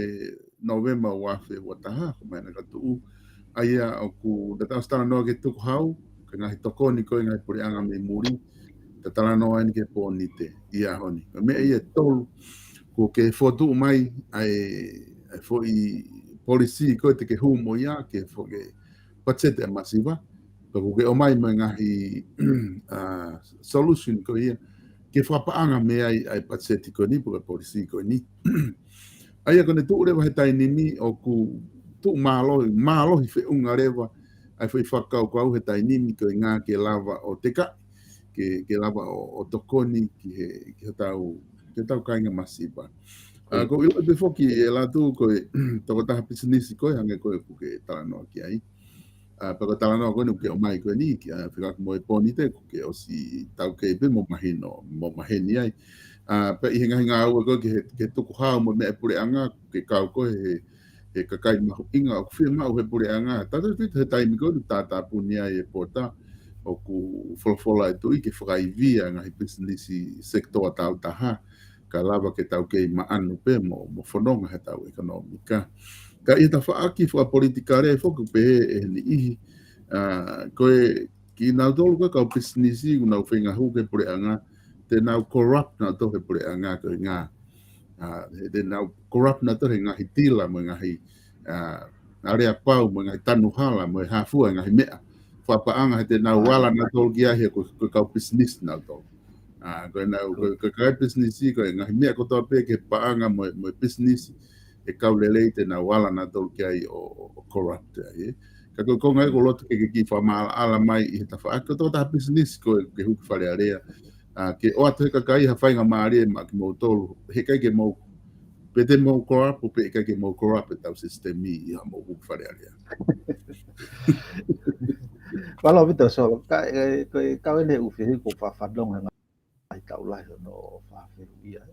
Nōvema ua afe ua taha, ko mai na ka tuʻu. ʻA ia ʻoku ta tau talanoa ki he tukuhau, ki he ngaahi tokoni ko ē ngaahi puleʻanga mei muli, ta talanoa eni ki he Pōnite, ʻi he ʻaho ni. Ko e meʻa ia ʻe tolu, kuo ke fokotuʻu mai, ʻa e, ʻa e foʻi polisī ko ē te ke hū mo ia, ke foʻi patiseti ʻa e masiva, pea kuo ke ʻomai mo e ngaahi, ʻa, solution ko ia, ke fakapaʻanga mei ai ʻa e patiseti ko eni, pe ko e polisī ko eni. ʻA ia ko ʻene tuʻu leva he taimi ni ʻoku tuʻu mālohi, mālohi feʻunga leva, ʻa e foʻi fakakaukau he taimi ni ko e ngaahi ke lava ʻo teka, ke, ke lava ʻo, ʻo tokoni ki he, ki hotau, ki hotau kāinga masiva. ʻA, ʻio. Ko e ʻilo pē foki ʻe Lātū ko e tokotaha pisinisi ko ē hangē ko ē ʻoku ke talanoa ki ai. ʻA, pea ko e talanoa ko eni ʻoku ke ʻomai ko eni, ki, ʻa, fekauʻaki mo e Pōnite, ʻoku ke ʻosi taukei pē mo mahino, mo maheni ai. ʻA, pea ʻi he ngaahi ngāue ko ē ki he, ki he tukuhau mo e meʻa ʻa e puleʻanga, ʻoku ke kau ko ē he, he kakai mahuʻinga ʻoku fiemaʻu he puleʻanga. Tautautefito he taimi ko ē ʻoku tātāpuni ai e pota, ʻoku folofola e tuʻi ke fakaivia ngaahi pisinisi sekitoa tāutaha, ka lava ke taukei maʻanu pē mo, mo fononga he tau ʻekonōmika. Ka ʻi he tafaʻaki fakapolitikale foki ʻoku pehē ʻe he niʻihi, ʻa, ko e kinautolu ko e kau pisinisi ʻoku nau feinga hū ki he puleʻanga, te nau corrupt nautolu he puleʻanga ko e ngā, ʻa, te nau corrupt nautolu he ngaahi tila mo e ngaahi, ʻa, aleapau mo e ngaahi tanu hala mo e hā fua e ngaahi meʻa. Fakapaʻanga he te nau ala nautolu ki ai he ko, ko e kau pisinisi nautolu. ʻA, ko e nau, ko, ko e kau pisinisi, ko e ngaahi meʻa kotoa pē ke paʻanga mo e, mo e pisinisi, ʻe kau lelei te nau ala nautolu ki ai ʻo, ʻo, ʻo corrupt ai, ē. Ka ko e konga ia ʻoku ou loto ke, ke kiʻi fakamaʻalaʻala mai ʻi he tafaʻaki ko e tokotaha pisinisi ko ē ke hū ki Fale Alea. ʻA, ke ʻoatu he kakai ha faingamālie maʻa kimoutolu, he ʻikai ke mou, pe te mou corrupt, pe ʻikai ke mou corrupt e tau sisitemi ʻi haʻamou hū ki Fale Alea. Mālō ʻaupito Solo, ka, ʻe, ko e kau eni ʻufi he ko fafanonga ngaahi taʻu lahi hono fafelu ia.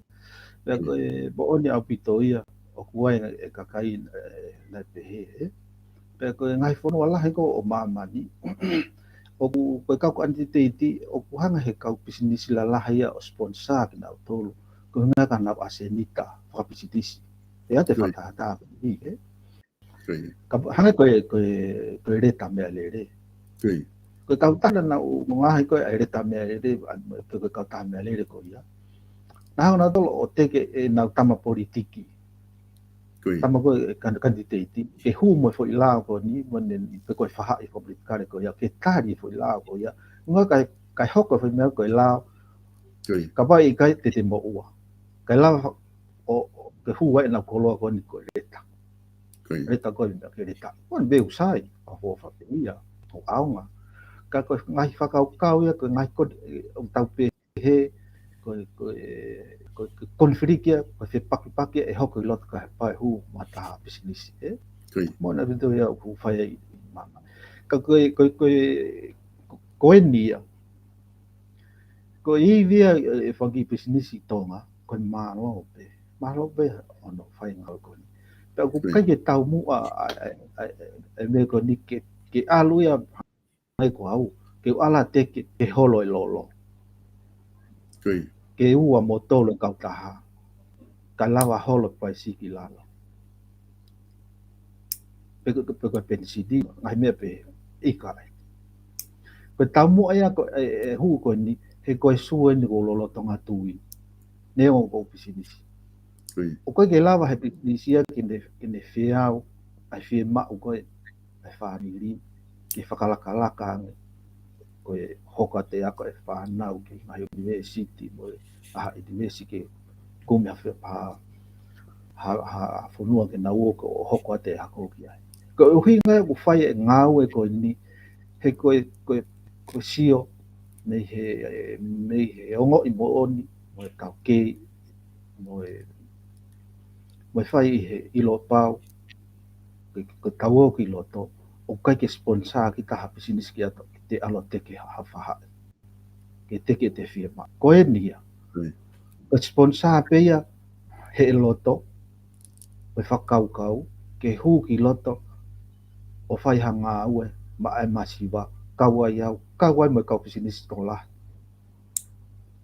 Pea ko e moʻoni ʻaupito ia, ʻoku ʻi ai e kakai, ʻe, naʻe pehē, ē. Pea ko e ngaahi fonua lahi ko ē ʻo māmani, ʻoku, ko e kau kanititeiti, ʻoku hanga he kau pisinisi lalahi ia ʻo sponsor kinautolu, ko e ngaahi ka nau ʻasenita, fakapisinisi. ʻE ʻa e fakatātā, ē. Ko ia. Ka, hangē ko e, ko e, ko e leta meʻalele. Ko ia. Ko e kautaha naʻa nau ngaahi ko ē ʻa e leta meʻalele, ʻa, ko e kautaha meʻalele ko ia. Naʻa nau tolo ʻo teke ʻenau tama politiki. Ko ia. Tama ko ē kan-, kanititeiti. Ke hū mo e foʻi lao ko eni, mo ʻene pe ko e faʻahi fakapolitikale ko ia, ke tali e foʻi lao ko ia. Ngā kai, kai hoko e foʻi meʻa ko e lao. Ko ia. Kapau ʻe ʻikai te te moʻua. Kai lao ʻo, ʻo, ke hū ai ʻenau koloa ko eni ko e leta. Ko ia. Leta ko eni ke leta. Ko eni beu sai, a ho fa pe ia, ʻo ʻaonga. Ka ko e ngaahi fakakaukau ia, ko e ngaahi ko, ʻe, ʻoku tau pehē, ko e, ko e, ko e, ko e konifiliki ia, ko e fepakipaki ia, ʻe hoko ʻi loto ka he pae hū mo ha taha pisinisi, ē? Ko ia. Moʻoni ʻaupito ia ʻoku fai ai mama. Ka ko e, ko e, ko e, ko eni ia, ko e ivi ia ʻe, ʻe faki pisinisi ʻi Tonga, ko e mālō pē. Mālō pē hono fai ngāue ko eni. Pea ʻoku ʻikai ke taumuʻa ʻa e meʻa ko eni ke, ke ʻalu ia mai ko au, ke u ʻalu ʻo teke ke holo e lolo. Ke ua mo tolu e kautaha, kae lava holo e paisiki lalo. Pe ko, pe ko e penisini, ngaahi meʻa pehē, ʻikai. Ko e taumuʻa ia ko e, e hū ko eni, he ko e sū eni ʻoku ou lolotonga tui. Neongo ko e pisinisi. ʻOku ʻikai ke lava he pisinisi ia ke ne, ke ne feau ʻa e fiemaʻu ko ē ʻa e fāmili, ke fakalakalaka ange ko e hoko atu e ako e fānau ki he ngaahi ʻunivēsiti mo e ʻaho ʻunivēsiti ke kumi ha fe-, ha, ha, ha fonua ke nau ō ʻo hoko atu e ako ki ai. Ko e ʻuhinga ia ʻoku fai e ngāue ko eni, he ko e, ko e, ko e sio mei he, mei he ongoʻi moʻoni, mo e taukei, mo e, mo e fai ʻi he ʻilo pau, ke, ke tau ō ki loto, ʻoku ʻikai ke sponsor kita ha pisinisi ke ʻalu ʻo teke ha, ha faʻahi. Ke teke ʻete fiemaʻu. Ko eni ia. Ko e sponsor pē ia he loto, ko e fakakaukau, ke hū ki loto, ʻo fai ha ngāue, maʻa e masiva, kau ai au, kau ai mo e kau pisinisi tokolahi.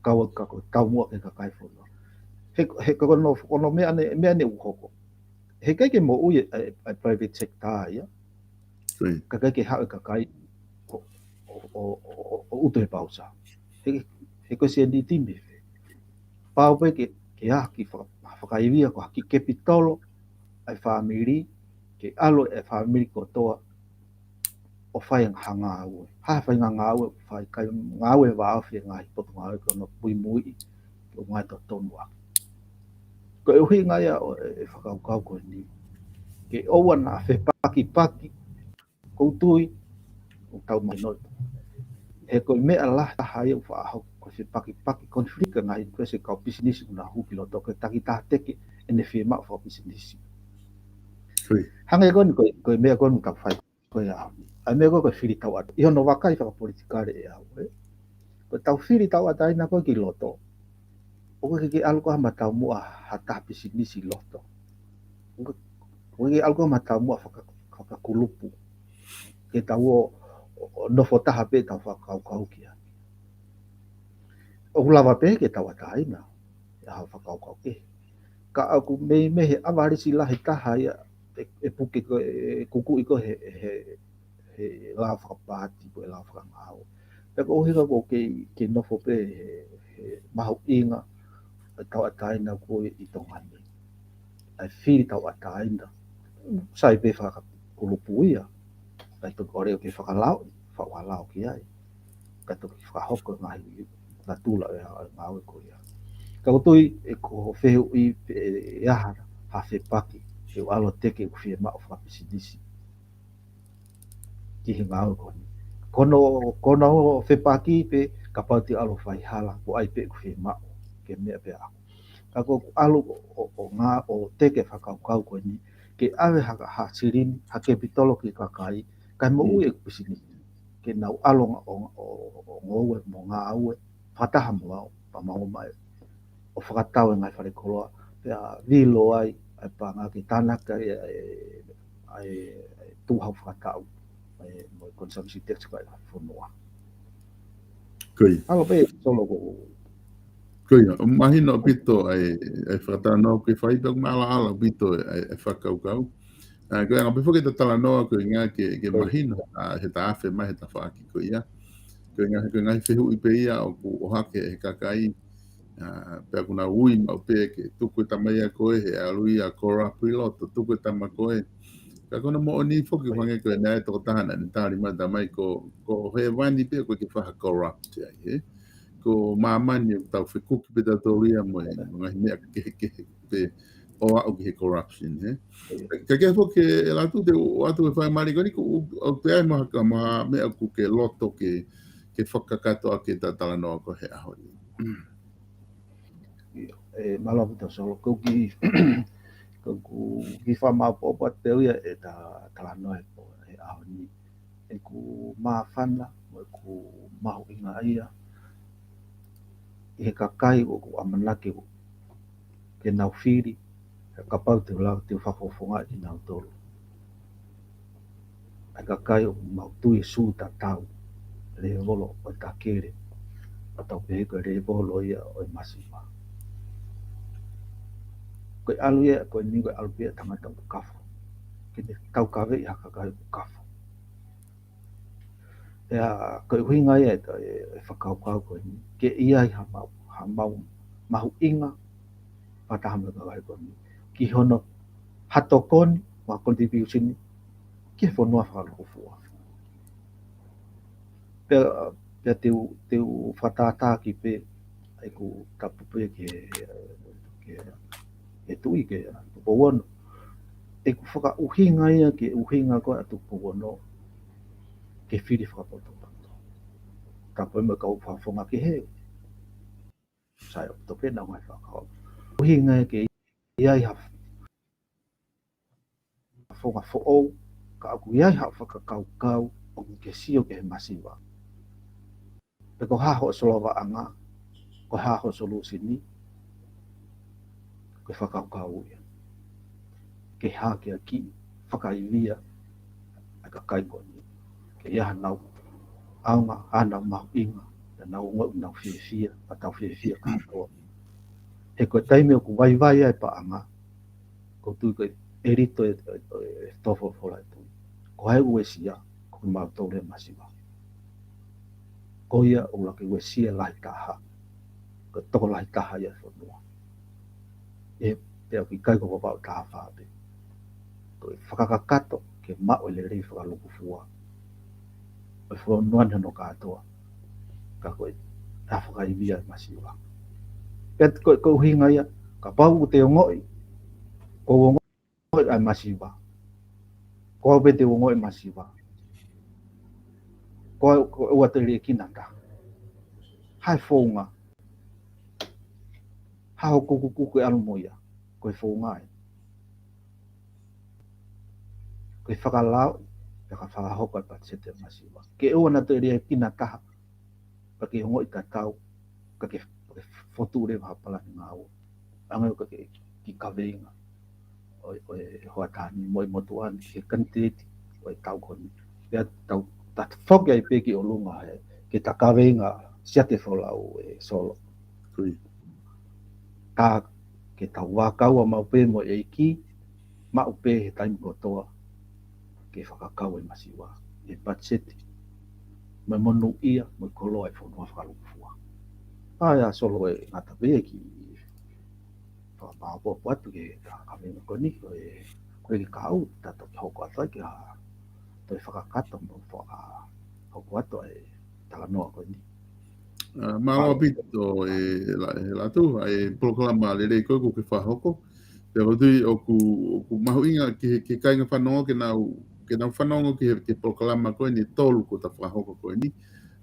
Kau ai ka ko e taumuʻa ki he kakai fonua. He, he ko hono, ko hono meʻa eni, meʻa eni ʻoku hoko. He ʻikai ke moʻui e, e, e private sector ia. Ka ʻikai ke haʻu e kakai ʻo, ʻo, ʻo, ʻo, ʻo utu he pausa. He, he ko e sēniti mei fē. Pau pē ke, ke ʻai ha kiʻi faka-, fakaivia ko ha kiʻi kepitolo ʻa e fāmili, ke ʻalu e fāmili kotoa ʻo fai ha ngāue. Ha fai ngā ngāue, fai kai ngāue vāofi e ngaahi potungāue ko hono muimuiʻi, ke ʻomai totonu ʻaki. Ko e ʻuhinga ia ʻo e, e fakakaukau ko eni. Ke ʻoua naʻa fepakipaki, ʻoku ou tui, ʻoku tau mahinoʻi. He ko e meʻa lahi taha ia ʻoku faʻa hoko, ko e fepakipaki, conflict ʻa e ngaahi interest ʻa e kau pisinisi ʻoku nau hū ki loto, ko e takitaha teke ʻene fiemaʻu fakapisinisi. Hangē ko eni, ko e, ko e meʻa ko eni ʻoku tau fai ko ia. ʻA e meʻa ko ē ko e fili tauʻatāina. ʻI hono vakai fakapolitikale ʻe au, ē. Ko ʻetau fili tauʻatāina ko ē ki loto, ʻoku ʻikai ke ʻalu ko ha taumuʻa ha taha pisinisi ʻi loto. ʻOku ʻikai ke ʻalu ko ha taumuʻa faka-, fakakulupu. Ke tau ō, ō, ō nofo taha pē ʻetau fakakaukau ki ai. ʻOku lava pē ke tauʻatāina ʻi ha fakakaukau kehe. Ka ʻoku mei, mei he ʻavalisi lahi taha ia ʻe, ʻe puke ko ē, ʻe kukuʻi ko ē he, he, he lao fakapaati, ko e lao fakangāue. Pea ko e ʻuhinga ʻoku ou kei, kei nofo pē he, he mahuʻinga ʻa e tauʻatāina ko ē ʻi Tonga ni. ʻA e fili tauʻatāina. Sai pē fakakulupu ia. ʻIkai toki ʻole ke fakalao, faʻa lao ki ai. ʻIkai toki fakahoko e ngaahi natula ʻo e, ʻo e ngāue ko ia. Ka ʻoku ou tui ʻe ko e fehuʻi pē ʻe, ʻe ʻi ai ha fepaki, ke u ʻalu ʻo teke ʻeku fiemaʻu fakapisinisi ki he ngāue ko eni. Ko hono, ko hono fepaki pē kapau te u ʻalu ʻo fai hala, ko e ʻai pē ʻeku fiemaʻu, ke meʻa pē ʻaʻaku. Ka ko ʻeku ʻalu ʻo, ʻo, ʻo ngā-, ʻo teke fakakaukau ko eni, ke ʻave ha, ha silini, ha kepitolo ki he kakai, kae moʻui ʻeku pisinisi. Ke nau ʻalu ʻo, ʻo, ʻo, ʻo ngoue mo ngāue, fakataha mo au, pea mau ō mai ʻo fakatau e ngaahi fale koloa, pea vilo ai ʻa e paʻanga ke tānaki ai ʻa e, ʻa e, ʻa e tuʻu hau fakatau, ʻa e, mo e consumption tax ko ē ʻa e fonua. Ko ia. ʻAlu pē, Solo, ko. Ko ia, ʻoku mahino ʻaupito ʻa e, ʻa e fakatalanoa ʻoku ke fai pea ʻoku māʻalaʻala ʻaupito ʻa e, ʻa e fakakaukau. ʻA, ko e anga pē foki ʻeta talanoa ko e ʻuhinga ke, ke mahino, ʻa, he taʻu afe mai he tafaʻaki ko ia. Ko e ʻuhinga, ko e ngaahi fehuʻi pē ia ʻoku ʻohake he kakai, ʻa, pea ʻoku nau ui maʻu pē ke tuku e tama ia ko ē he ʻalu ia ʻo corrupt ʻi loto, tuku e tama ko ē. Ka ko hono moʻoni foki ʻoku hangē ko e naʻe tokotaha naʻa ne tali mai ʻa e tama ia ko, ko hēvani pē ʻoku ʻikai ke faʻa corrupt ai, ē? Ko māmani ʻoku tau fekuki pē tautolu ia mo e, mo e ngaahi meʻa kehekehe pē ʻo aʻu ki he corruption, ē? Ka ke foki ē Latu te u ʻoatu e fai mali ko eni ʻoku, ʻoku ʻi ai mo ha, mo ha meʻa ʻoku ke loto ke, ke fakakakato ʻaki ʻeta talanoa ko ē he ʻaho ni. ʻIo, ē, mālō ʻaupito Solo, ko e kiʻi, ko e kiʻi fakamaopoopo atu pē ia ʻeta talanoa he, he ʻaho ni. ʻOku māfana, mo ʻoku mahuʻinga ia ʻi he kakai ʻoku ʻamanaki ke nau fili Kapau te u lava ke u fakafofongaʻi kinautolu, ʻa e kakai ʻoku mau tui sū tatau, lēvolo ʻo e takele, ʻo tau pehē ko e lēvolo ia ʻo e masiva. Ko e ʻalu ia, ko e niu ko e ʻalu pē ia tangata ʻoku kafo, ke ne taukaveʻi ha kakai ʻoku kafo. Pea ko e ʻuhinga ia e, e, e fakakaukau ko eni, ke ʻi ai ha mau, ha mau mahuʻinga fakataha mo e kakai ko eni ki hono ha tokoni, ha contribution ki he fonua fakalūkufua. Pea, pea te u, te u fakatātā ki pē ʻeku tapu pē ki he, ki he, ki he tuʻi, ki he Tupou Ono. ʻEku fakaʻuhinga ia ki he ʻuhinga ko ē ʻa Tupou Ono ke fili fakapotopoto. Tapu mo e kau fakafofonga kehe. Sai ʻoku tope na ngai fakakau. ʻUhinga ia ke ʻi ai ha fakafofonga foʻou, ka ʻoku ʻi ai ha fakakaukau ʻoku ke sio ki he masiva. Pe ko e hā hoʻo solovaʻanga, ko e hā hoʻo solusini, ko e fakakaukau ia. Ke hākeakiʻi, fakaivia ʻa e kakai ko eni. Ke ʻi ai hanau ʻaonga, hanau mahuʻinga, hanau ongoʻi ʻoku nau fiefia, pea tau fiefia kātoa. He ko e taimi ʻoku vaivai ai e paʻanga, ʻoku ou tui ko e ʻelito e, e, e, e tō folofola e tuʻi. Ko hai ʻoku uesia, ko kimautolu e masiva. Ko ia ʻoku ʻuluaki uesia lahi taha. Ko e tokolahi taha ia e fonua. ʻE, pea ʻoku ʻikai ko Vavaʻu taha fā pē. Ko e fakakakato ke maʻu e lelei fakalūkufua ʻo e fonua ni hono kātoa. Ka ko e, ʻa e fakaivia e masiva. Pea ko e, ko e ʻuhinga ia, kapau ʻoku te ongoʻi, ʻoku ou ongoʻi ʻa e masiva. Ko au pē te u ongoʻi e masiva. Ko au, ko au ʻa e liʻekina taha. Hā e founga. Hā hoʻo kukukuku ʻe ʻalu mo ia. Ko e founga ē. Ko e fakalao, pea ka fakahoko e patiseti e masiva. Ke ʻoua naʻa toe liʻekina taha. Pea ke ongoʻi tatau, ka ke, ka ke fotu leva ha palani ngāue. Anga ʻo ka ke kiʻi kaveinga ʻo, ʻo e hoʻatā ni mo e motuʻa ni, he kaniteti ʻo e taʻu ko eni. Pea tau, ta foki ai pē ki ʻolunga he, ke ta kaveinga Siate Folau e Solo. Kui. Ka ke tau vākaua maʻu pē mo e ʻEiki, maʻu pē he taimi kotoa ke fakakau e masiva, e patiseti, mo e monūʻia, mo e koloa e fonua fakalūkufua. ʻA ia Solo, ʻe ngata pē ia ke fakamaʻopoʻopo atu ki he kaveinga ko eni, ko e, ko e ke kau, ta toki hoko atu ai ke ha, toe fakakakato mo fakahoko atu e talanoa ko eni. ʻA, mālō ʻaupito e la-, e Latu, ʻa e polokalama lelei ko ē ʻoku ke fakahoko. Pea ʻoku ou tui ʻoku, ʻoku mahuʻinga ki he, ki he kāinga fanongo ke nau, ke nau fanongo ki he, ki he polokalama ko eni ʻe tolu kuo ta fakahoko ko eni.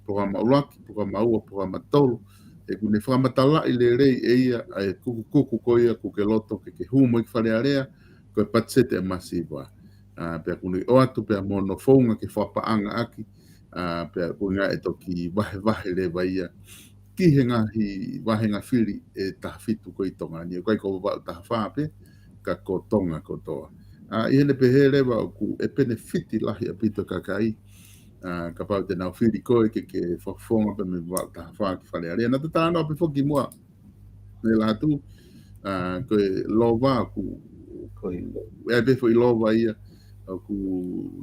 Polokalama ʻuluaki, polokalama ua, polokalama tolu. ʻOku ne fakamatalaʻi lelei ʻe ia ʻa e kukukuku ko ia ʻoku ke loto ke, ke hū mo ia ki Fale Alea, ko e patiseti e masiva. ʻA, pea ʻoku ne ʻoatu pea mo hono founga ke fakapaʻanga ʻaki, ʻa, pea ko e ʻuhinga ʻe toki vahevahe leva ia ki he ngaahi vāhenga fili ʻe taha fitu ko ē ʻi Tonga ni, ʻoku ʻikai ko Vavaʻu taha fā pē, ka ko Tonga kotoa. ʻA, ʻi heʻene pehē leva ʻoku ʻe penefiti lahi ʻaupito e kakai, ʻa, kapau te nau fili koe ke, ke fakafofonga pē mei Vavaʻu taha fā ki Fale Alea. Naʻa ta talanoa pē foki muʻa, ʻe Latu, ʻa, ko e lova ʻoku, ko e, ʻe ʻi ai pē foʻi lova ia, ʻoku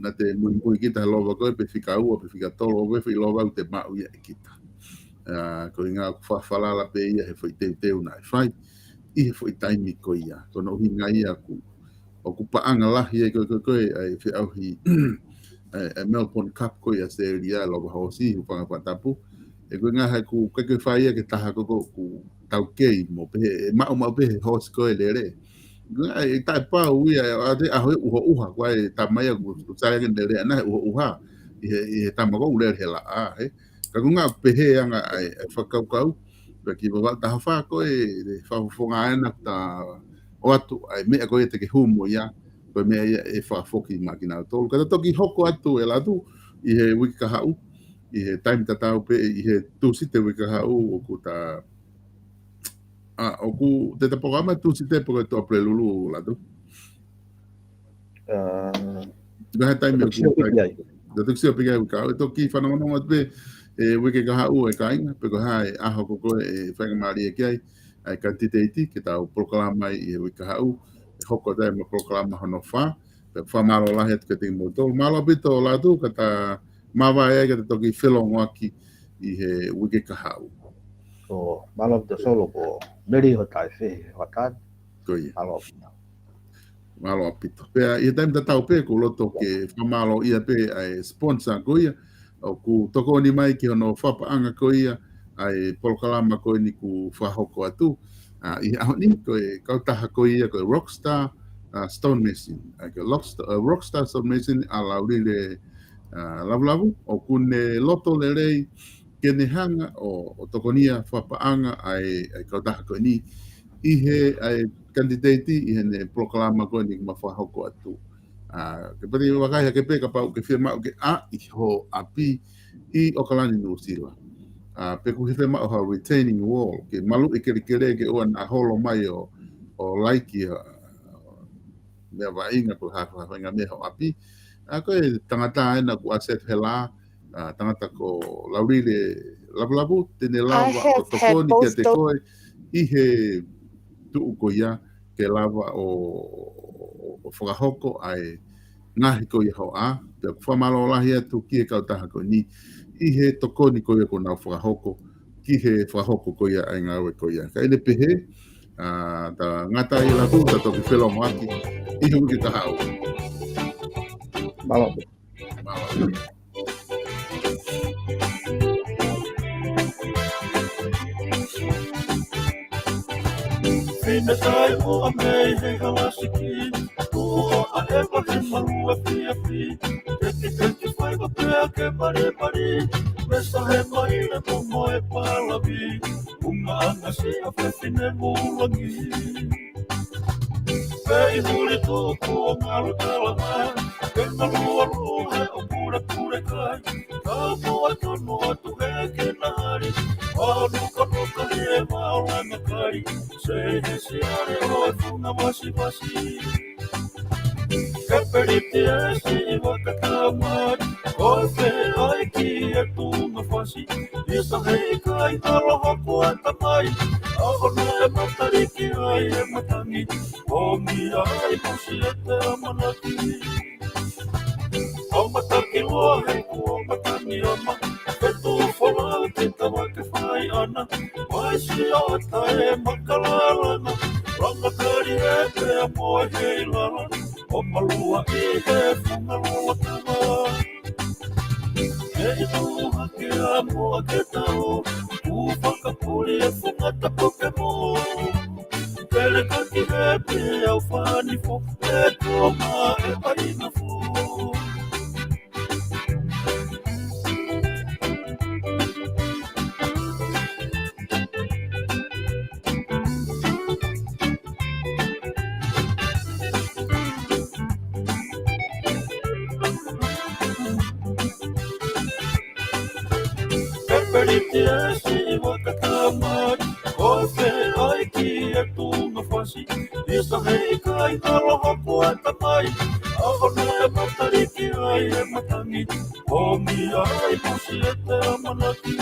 naʻa te muimui kita he lova ko ē pe fika ua, pe fika tolu, ʻoku ʻi ai pē foʻi lova ʻoku te maʻu ia ʻe kita. ʻA, ko e ʻuhinga ʻoku fakafalala pē ia he foʻi teuteu naʻe fai ʻi he foʻi taimi ko ia. Ko hono ʻuhinga ia ʻoku ʻoku paʻanga lahi ai ko e, ko e, ko e, ʻa e feʻauhi, ʻa e, ʻa e Melbourne Cup ko ē ʻi ʻAositelēlia, lova hoosi, hūfanga he fakatapu. ʻE ko e ʻuhinga he ʻoku ʻikai ke fai ia ki he taha ko ē ʻoku taukei mo pehē, ʻe maʻu maʻu pē he hoosi ko ē lele. Ko e ʻuhinga ʻe taʻepau ia, ʻa e ʻaho ʻe ʻuhoʻuha, ko e tama ia ʻoku sai ange lele, ʻa ena he ʻuhoʻuha, ʻi he, ʻi he tama ko ē ʻoku lele he laʻā, he. Ka ko e ʻuhinga pehē anga ʻa e, ʻa e fakakaukau, pea ki Vavaʻu taha fā ko ē, ʻe fakafofonga ʻa ena ta ʻoatu ʻa e meʻa ko ia te ke hū mo ia, ko e meʻa ia ʻe fakafoki maʻa kinautolu. Ka ta toki hoko atu ʻe Latu ʻi he uike kahaʻu, ʻi he taimi tatau pē, ʻi he Tūsite uike kahaʻu, ʻoku ta, ʻA, ʻoku te ta polokalama Tūsite pe ko e Tuʻapulelulu, Lātū? ʻA, ko e hā e taimi ʻoku sio pē ki ai. Te ta sio pē ki ai, Uikakahaʻu. ʻE toki fanongonongo atu pē, ʻe, Uikakahaʻu e kāinga, pe ko e hā e ʻaho ko ē ʻe faingamālie ki ai ʻa e kanititeiti ke tau polokalama ai ʻi he Uikakahaʻu, ʻe hoko atu ai mo e polokalama hono fā, pea fakamālō lahi atu kiate kimoutolu. Mālō ʻaupito Lātū, ka ta māvae ai ka ta toki felōngoaki ʻi he Uikakahaʻu. ʻO, mālō ʻaupito Solo, ko Meli Hotaefe, Hotan. Ko ia. Mālō ʻaupito. Mālō ʻaupito. Pea ʻi he taimi tatau pē, ʻoku ou loto ke fakamālōʻia pē ʻa e sponsor ko ia, ʻoku tokoni mai ki hono fakapaʻanga ko ia ʻa e polokalama ko eni kuo fakahoko atu. ʻA, ʻi he ʻaho ni, ko e kautaha ko ia, ko e Rockstar, ʻa, Stonemason. ʻA, ko e Rockstar, ʻa, Rockstar Stonemason ʻa Laulile, ʻa, Lavulavu, ʻoku ne loto lelei ke ne hanga ʻo, ʻo tokonia fakapaʻanga ʻa e, ʻa e kautaha ko eni ʻi he, ʻa e kanititeiti ʻi heʻene polokalama ko eni kuo ma fakahoko atu. ʻA, ke pati vakai hake pē kapau ʻoku ke fiemaʻu ke ʻā ʻi ho ʻapi ʻi ʻOkalani, Nuʻusila. ʻA, pe ʻoku ke fiemaʻu ha retaining wall, ke maluʻi kelekele ke ʻoua naʻa holo mai ʻo, ʻo laiki ha meʻa vaʻinga pe ko e hā, hā, hā, faʻahinga meʻa ho ʻapi. ʻA, ko e tangata ena ʻoku asset he lā, ʻa, tangata ko Laulile Lavulavu, te ne lava ʻo tokoni kiate koe ʻi he tuʻu ko ia ke lava ʻo, ʻo, ʻo fakahoko ʻa e ngaahi ko ia ho ʻā, pea ʻoku fakamālō lahi atu ki he kautaha ko eni ʻi he tokoni ko ia kuo nau fakahoko ki he fakahoko ko ia ʻa e ngāue ko ia. Ka ʻi heʻene pehē, ʻa, ta ngata ai Lātū, ta toki felōngoaki ʻi he Uikakahaʻu. Mālō. Mālō. Fine tai mo a mei he halasiki, ua a e pahi malu a fiafi, teki teki fai ko pea ke mali mali, me sa he mai le mo mo e palavi, unga anga si a fefine mulangi. Pea ʻi huli tuku ʻo ngalu talanga, ke ngalu alu he ʻo pule pule kai, ka mua tonu atu he ke nahari, ʻo nuka nuka lie maolanga kai, se he siare ʻo e funga vasi vasi. Ke peliti e siʻi vaka tamai, ko e feʻaiki e tunga fasi, ʻi sa he ʻikai ʻaloha ko e tamai, ʻa hono e mataliki ai e matangi, ʻo mia ai musi e te amanaki. ʻO mataki loa he kuo matangi ama, ke tu folau ke tawa ke fai ana, mai si o tae makalalana, langa kari e pea mo e hei lala, ʻo malua ʻi he funga lolo tama. ʻE inu hake a mua ke tau, ku fakapuli e funga tapu ke mo. Pele kaki he pe au fani fo, e tō ma e paina fo. Pepeliti e siʻi vaka tamai, ko e feʻaiki e tunga fasi, ʻi sa he ʻikai ʻaloha ko e tamai, ʻa hono e mataliki ai e matangi, ʻo mia ai musi e te amanaki.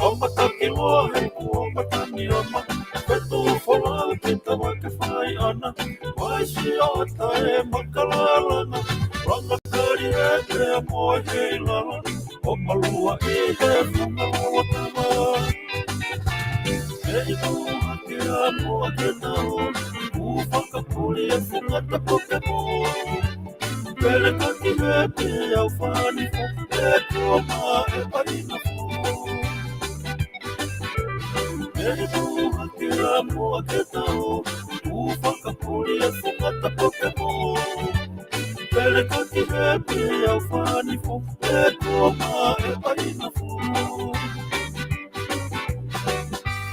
ʻO mataki loa he kuo matangi ama, ke tu folau ke tawa ke fai ana, mai si o tae makalalana, langa kari e pea mo e hei lala, ʻo malua ʻi he funga lolo tama. ʻE inu hake a mua ke tau, ku fakapuli e funga tapu ke mo. Pele kaki he pe au fani fo, e tō ma e paina fo. ʻE inu hake a mua ke tau, ku fakapuli e funga tapu ke mo. Pele kaki he pe au fani fo, e tō ma e paina fo.